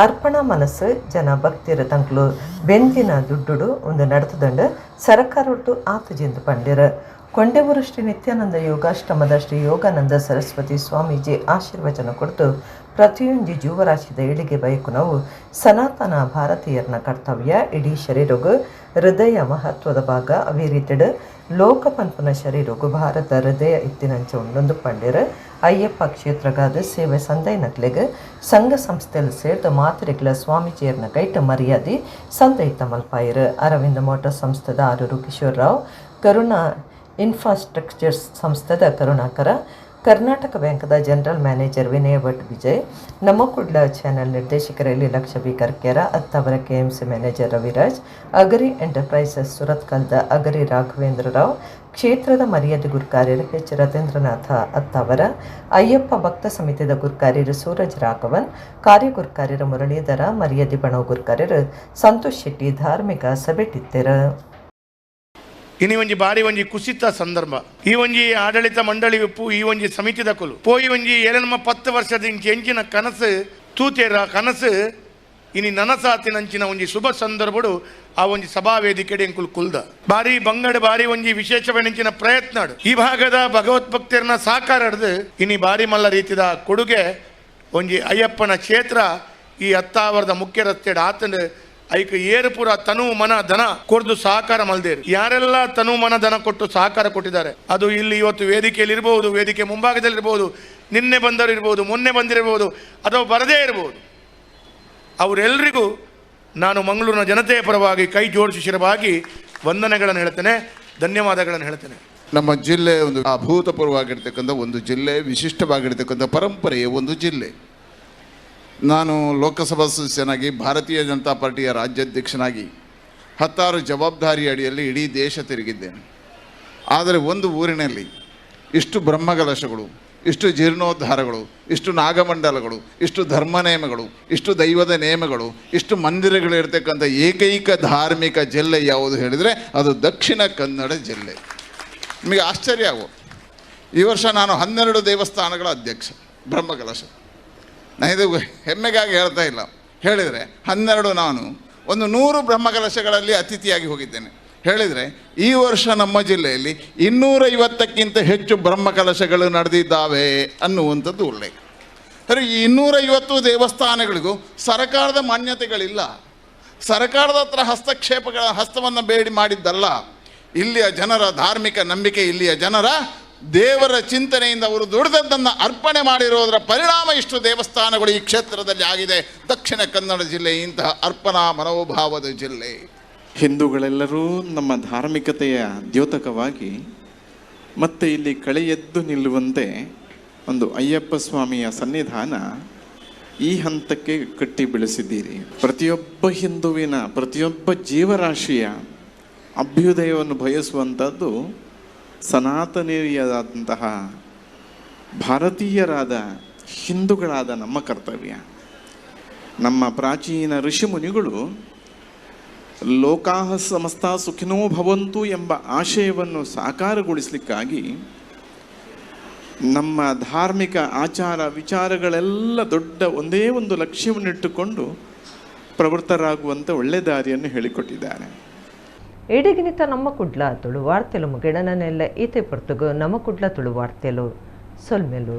ಅರ್ಪಣಾ ಮನಸ್ಸು ಜನ ಭಕ್ತಿರ ತಂಕ್ಲು ಬೆಂದಿನ ದುಡ್ಡುಡು ಒಂದು ನಡೆತದಂಡು ಸರಕಾರೊಡ್ದು ಆತುಜೆಂದು ಪಂಡಿರು. ಕೊಂಡೆವೂರು ಶ್ರೀ ನಿತ್ಯಾನಂದ ಯೋಗಾಶ್ರಮದ ಶ್ರೀ ಯೋಗಾನಂದ ಸರಸ್ವತಿ ಸ್ವಾಮೀಜಿ ಆಶೀರ್ವಚನ ಕೊಡ್ತು ಪ್ರತಿಯೊಂದು ಜೀವರಾಶಿದ ಏಳಿಗೆ ಬಯಕುನವು ಸನಾತನ ಭಾರತೀಯರನ ಕರ್ತವ್ಯ. ಇಡೀ ಶರೀರಗು ಹೃದಯ ಮಹತ್ವದ ಭಾಗ. ಅವೇ ರೀತಿಡು ಲೋಕಪನ್ಪನ ಶರೀರಗು ಭಾರತ ಹೃದಯ ಇತ್ತಿನಂಚ ಉಂಡೊಂದು ಪಂಡಿರು. ಅಯ್ಯಪ್ಪ ಕ್ಷೇತ್ರಗಾದ ಸೇವೆ ಸಂದೈನಕ್ಲೆಗ್ ಸಂಘ ಸಂಸ್ಥೆಯಲ್ಲಿ ಸೇರ್ದ ಮಾತ್ರೆಗಳ ಸ್ವಾಮೀಜಿಯರ್ನ ಕೈಟ ಮರ್ಯಾದೆ ಸಂದೈತ ಮಲ್ಪಾಯರು. ಅರವಿಂದ ಮೋಟಾರ್ ಸಂಸ್ಥೆದ ಆರೂರು ಕಿಶೋರ್ ರಾವ್, ಕರುಣಾ ಇನ್ಫ್ರಾಸ್ಟ್ರಕ್ಚರ್ಸ್ ಸಂಸ್ಥೆದ ಕರುಣಾಕರ, ಕರ್ನಾಟಕ ಬ್ಯಾಂಕ್ದ ಜನರಲ್ ಮ್ಯಾನೇಜರ್ ವಿನಯ ಭಟ್ ವಿಜಯ್, ನಮ್ಮ ಕುಡ್ಲ ಚಾನೆಲ್ ನಿರ್ದೇಶಕರಲ್ಲಿ Lakshmi Karkera, Attavara KMC manager Raviraj, Agari enterprises ಸುರತ್ಕಲ್ದ ಅಗರಿ ರಾಘವೇಂದ್ರ ರಾವ್, ಕ್ಷೇತ್ರದ ಮರ್ಯಾದೆ ಗುರ್ಕಾರ್ಯರು ಎಚ್ ರತೇಂದ್ರನಾಥ ಅತ್ತಾವರ, ಅಯ್ಯಪ್ಪ ಭಕ್ತ ಸಮಿತಿದ ಗುರ್ಕಾರ್ಯರು ಸೂರಜ್ ರಾಘವನ್, ಕಾರ್ಯಗುರ್ಕಾರ್ಯರು ಮುರಳೀಧರ, ಮರ್ಯಾದೆ ಬಣವ ಗುರ್ಕಾರ್ಯರು ಸಂತೋಷ್ ಶೆಟ್ಟಿ ಧಾರ್ಮಿಕ ಸಭೆಟಿತ್ತೆರು. ಇನಿ ಒಂಜಿ ಬಾರಿ ಒಂಜಿ ಕುಸಿತ ಸಂದರ್ಭ. ಈ ಒಂಜಿ ಆಡಳಿತ ಮಂಡಳಿ ಉಪ್ಪು, ಈ ಒಂಜಿ ಸಮಿತಿದ ಕೊಲು ಪೋಯಿ ಒಂಜಿ ಏಳನಮ್ಮ 10 ವರ್ಷದ ಇಂಚಿ ಎಂಚಿನ ಕನಸು ತೂತೇರ ಕನಸು ಇನಿ ನನಸಾತಿನಂಚಿನ ಒಂಜಿ ಶುಭ ಸಂದರ್ಭಡು ಆ ಒಂಜಿ ಸಭಾ ವೇದಿಕೆಡೆ ಎಂಕುಲು ಕುಲ್ದ ಬಾರಿ ಬಂಗಡ ಬಾರಿ ಒಂಜಿ ವಿಶೇಷವೆಂಚಿನ ಪ್ರಯತ್ನ. ಈ ಭಾಗದ ಭಗವತ್ ಭಕ್ತರನ್ನ ಸಾಕಾರ ಹಿಡ್ದು ಇನಿ ಬಾರಿ ಮಲ್ಲ ರೀತಿದ ಕೊಡುಗೆ ಒಂಜಿ ಅಯ್ಯಪ್ಪನ ಕ್ಷೇತ್ರ ಈ ಅತ್ತಾವರದ ಮುಖ್ಯ ರಸ್ತೆಡ್ ಆತಂಡು ಐಕ್ ಏರು ಪೂರ ತನು ಮನ ಧನ ಕೊಡ್ದು ಸಹಕಾರ ಮಲ್ದೇರು. ಯಾರೆಲ್ಲ ತನು ಮನ ಧನ ಕೊಟ್ಟು ಸಹಕಾರ ಕೊಟ್ಟಿದ್ದಾರೆ, ಅದು ಇಲ್ಲಿ ಇವತ್ತು ವೇದಿಕೆಯಲ್ಲಿ ಇರ್ಬೋದು, ವೇದಿಕೆ ಮುಂಭಾಗದಲ್ಲಿರ್ಬೋದು, ನಿನ್ನೆ ಬಂದವರು ಇರ್ಬೋದು, ಮೊನ್ನೆ ಬಂದಿರಬಹುದು, ಅಥವಾ ಬರದೇ ಇರ್ಬೋದು, ಅವರೆಲ್ಲರಿಗೂ ನಾನು ಮಂಗಳೂರಿನ ಜನತೆಯ ಪರವಾಗಿ ಕೈ ಜೋಡಿಸಿ ಶಿರವಾಗಿ ವಂದನೆಗಳನ್ನು ಹೇಳ್ತೇನೆ, ಧನ್ಯವಾದಗಳನ್ನು ಹೇಳ್ತೇನೆ. ನಮ್ಮ ಜಿಲ್ಲೆ ಒಂದು ಅಭೂತಪೂರ್ವವಾಗಿರ್ತಕ್ಕಂಥ ಒಂದು ಜಿಲ್ಲೆ, ವಿಶಿಷ್ಟವಾಗಿರ್ತಕ್ಕಂಥ ಪರಂಪರೆಯ ಒಂದು ಜಿಲ್ಲೆ. ನಾನು ಲೋಕಸಭಾ ಸದಸ್ಯನಾಗಿ, ಭಾರತೀಯ ಜನತಾ ಪಾರ್ಟಿಯ ರಾಜ್ಯಾಧ್ಯಕ್ಷನಾಗಿ 10 ಜವಾಬ್ದಾರಿ ಅಡಿಯಲ್ಲಿ ಇಡೀ ದೇಶ ತಿರುಗಿದ್ದೇನೆ. ಆದರೆ ಒಂದು ಊರಿನಲ್ಲಿ ಇಷ್ಟು ಬ್ರಹ್ಮಕಲಶಗಳು, ಇಷ್ಟು ಜೀರ್ಣೋದ್ಧಾರಗಳು, ಇಷ್ಟು ನಾಗಮಂಡಲಗಳು, ಇಷ್ಟು ಧರ್ಮ ನೇಮಗಳು, ಇಷ್ಟು ದೈವದ ನೇಮಗಳು, ಇಷ್ಟು ಮಂದಿರಗಳಿರ್ತಕ್ಕಂಥ ಏಕೈಕ ಧಾರ್ಮಿಕ ಜಿಲ್ಲೆ ಯಾವುದು ಹೇಳಿದರೆ ಅದು ದಕ್ಷಿಣ ಕನ್ನಡ ಜಿಲ್ಲೆ. ನಿಮಗೆ ಆಶ್ಚರ್ಯ ಆಗುವ, ಈ ವರ್ಷ ನಾನು 12 ದೇವಸ್ಥಾನಗಳ ಅಧ್ಯಕ್ಷ ಬ್ರಹ್ಮಕಲಶ. ನಾನು ಇದು ಹೆಮ್ಮೆಗಾಗಿ ಹೇಳ್ತಾ ಇಲ್ಲ, ಹೇಳಿದರೆ 12 ನಾನು ಒಂದು 100 ಬ್ರಹ್ಮಕಲಶಗಳಲ್ಲಿ ಅತಿಥಿಯಾಗಿ ಹೋಗಿದ್ದೇನೆ. ಹೇಳಿದರೆ ಈ ವರ್ಷ ನಮ್ಮ ಜಿಲ್ಲೆಯಲ್ಲಿ 250ಕ್ಕಿಂತ ಹೆಚ್ಚು ಬ್ರಹ್ಮಕಲಶಗಳು ನಡೆದಿದ್ದಾವೆ ಅನ್ನುವಂಥದ್ದು ಉಲ್ಲೇಖ. ಸರಿ, ಈ 250 ದೇವಸ್ಥಾನಗಳಿಗೂ ಸರ್ಕಾರದ ಮಾನ್ಯತೆಗಳಿಲ್ಲ, ಸರ್ಕಾರದ ಹತ್ರ ಹಸ್ತಕ್ಷೇಪಗಳ ಹಸ್ತವನ್ನು ಬೇಡಿ ಮಾಡಿದ್ದಲ್ಲ. ಇಲ್ಲಿಯ ಜನರ ಧಾರ್ಮಿಕ ನಂಬಿಕೆ, ಇಲ್ಲಿಯ ಜನರ ದೇವರ ಚಿಂತನೆಯಿಂದ ಅವರು ದುಡಿದದ್ದನ್ನು ಅರ್ಪಣೆ ಮಾಡಿರೋದರ ಪರಿಣಾಮ ಇಷ್ಟು ದೇವಸ್ಥಾನಗಳು ಈ ಕ್ಷೇತ್ರದಲ್ಲಿ ಆಗಿದೆ. ದಕ್ಷಿಣ ಕನ್ನಡ ಜಿಲ್ಲೆ ಇಂತಹ ಅರ್ಪಣಾ ಮನೋಭಾವದ ಜಿಲ್ಲೆ. ಹಿಂದೂಗಳೆಲ್ಲರೂ ನಮ್ಮ ಧಾರ್ಮಿಕತೆಯ ದ್ಯೋತಕವಾಗಿ ಮತ್ತೆ ಇಲ್ಲಿ ಕಳೆ ಎದ್ದು ನಿಲ್ಲುವಂತೆ ಒಂದು ಅಯ್ಯಪ್ಪ ಸ್ವಾಮಿಯ ಸನ್ನಿಧಾನ ಈ ಹಂತಕ್ಕೆ ಕಟ್ಟಿ ಬೆಳೆಸಿದ್ದೀರಿ. ಪ್ರತಿಯೊಬ್ಬ ಹಿಂದುವಿನ, ಪ್ರತಿಯೊಬ್ಬ ಜೀವರಾಶಿಯ ಅಭ್ಯುದಯವನ್ನು ಬಯಸುವಂಥದ್ದು ಸನಾತನೀಯರಾದಂತಹ ಭಾರತೀಯರಾದ ಹಿಂದೂಗಳಾದ ನಮ್ಮ ಕರ್ತವ್ಯ. ನಮ್ಮ ಪ್ರಾಚೀನ ಋಷಿಮುನಿಗಳು ಲೋಕಾಹ ಸಮಸ್ತ ಸುಖಿನೋ ಭವಂತು ಎಂಬ ಆಶಯವನ್ನು ಸಾಕಾರಗೊಳಿಸಲಿಕ್ಕಾಗಿ ನಮ್ಮ ಧಾರ್ಮಿಕ ಆಚಾರ ವಿಚಾರಗಳೆಲ್ಲ ದೊಡ್ಡ ಒಂದೇ ಒಂದು ಲಕ್ಷ್ಯವನ್ನಿಟ್ಟುಕೊಂಡು ಪ್ರವೃತ್ತರಾಗುವಂಥ ಒಳ್ಳೆ ದಾರಿಯನ್ನು ಹೇಳಿಕೊಟ್ಟಿದ್ದಾರೆ. ಎಡಿಗಿನಿತ ನಮ್ಮ ಕುಡ್ಲ ತುಳು ವಾರ್ತೆಲು ಮುಗಿಡನನೆಲ್ಲ ಈತೆ ಪೊರ್ತುಗು ನಮ್ಮ ಕುಡ್ಲ ತುಳು ವಾರ್ತೆಲು ಸೊಲ್ಮೆಲು.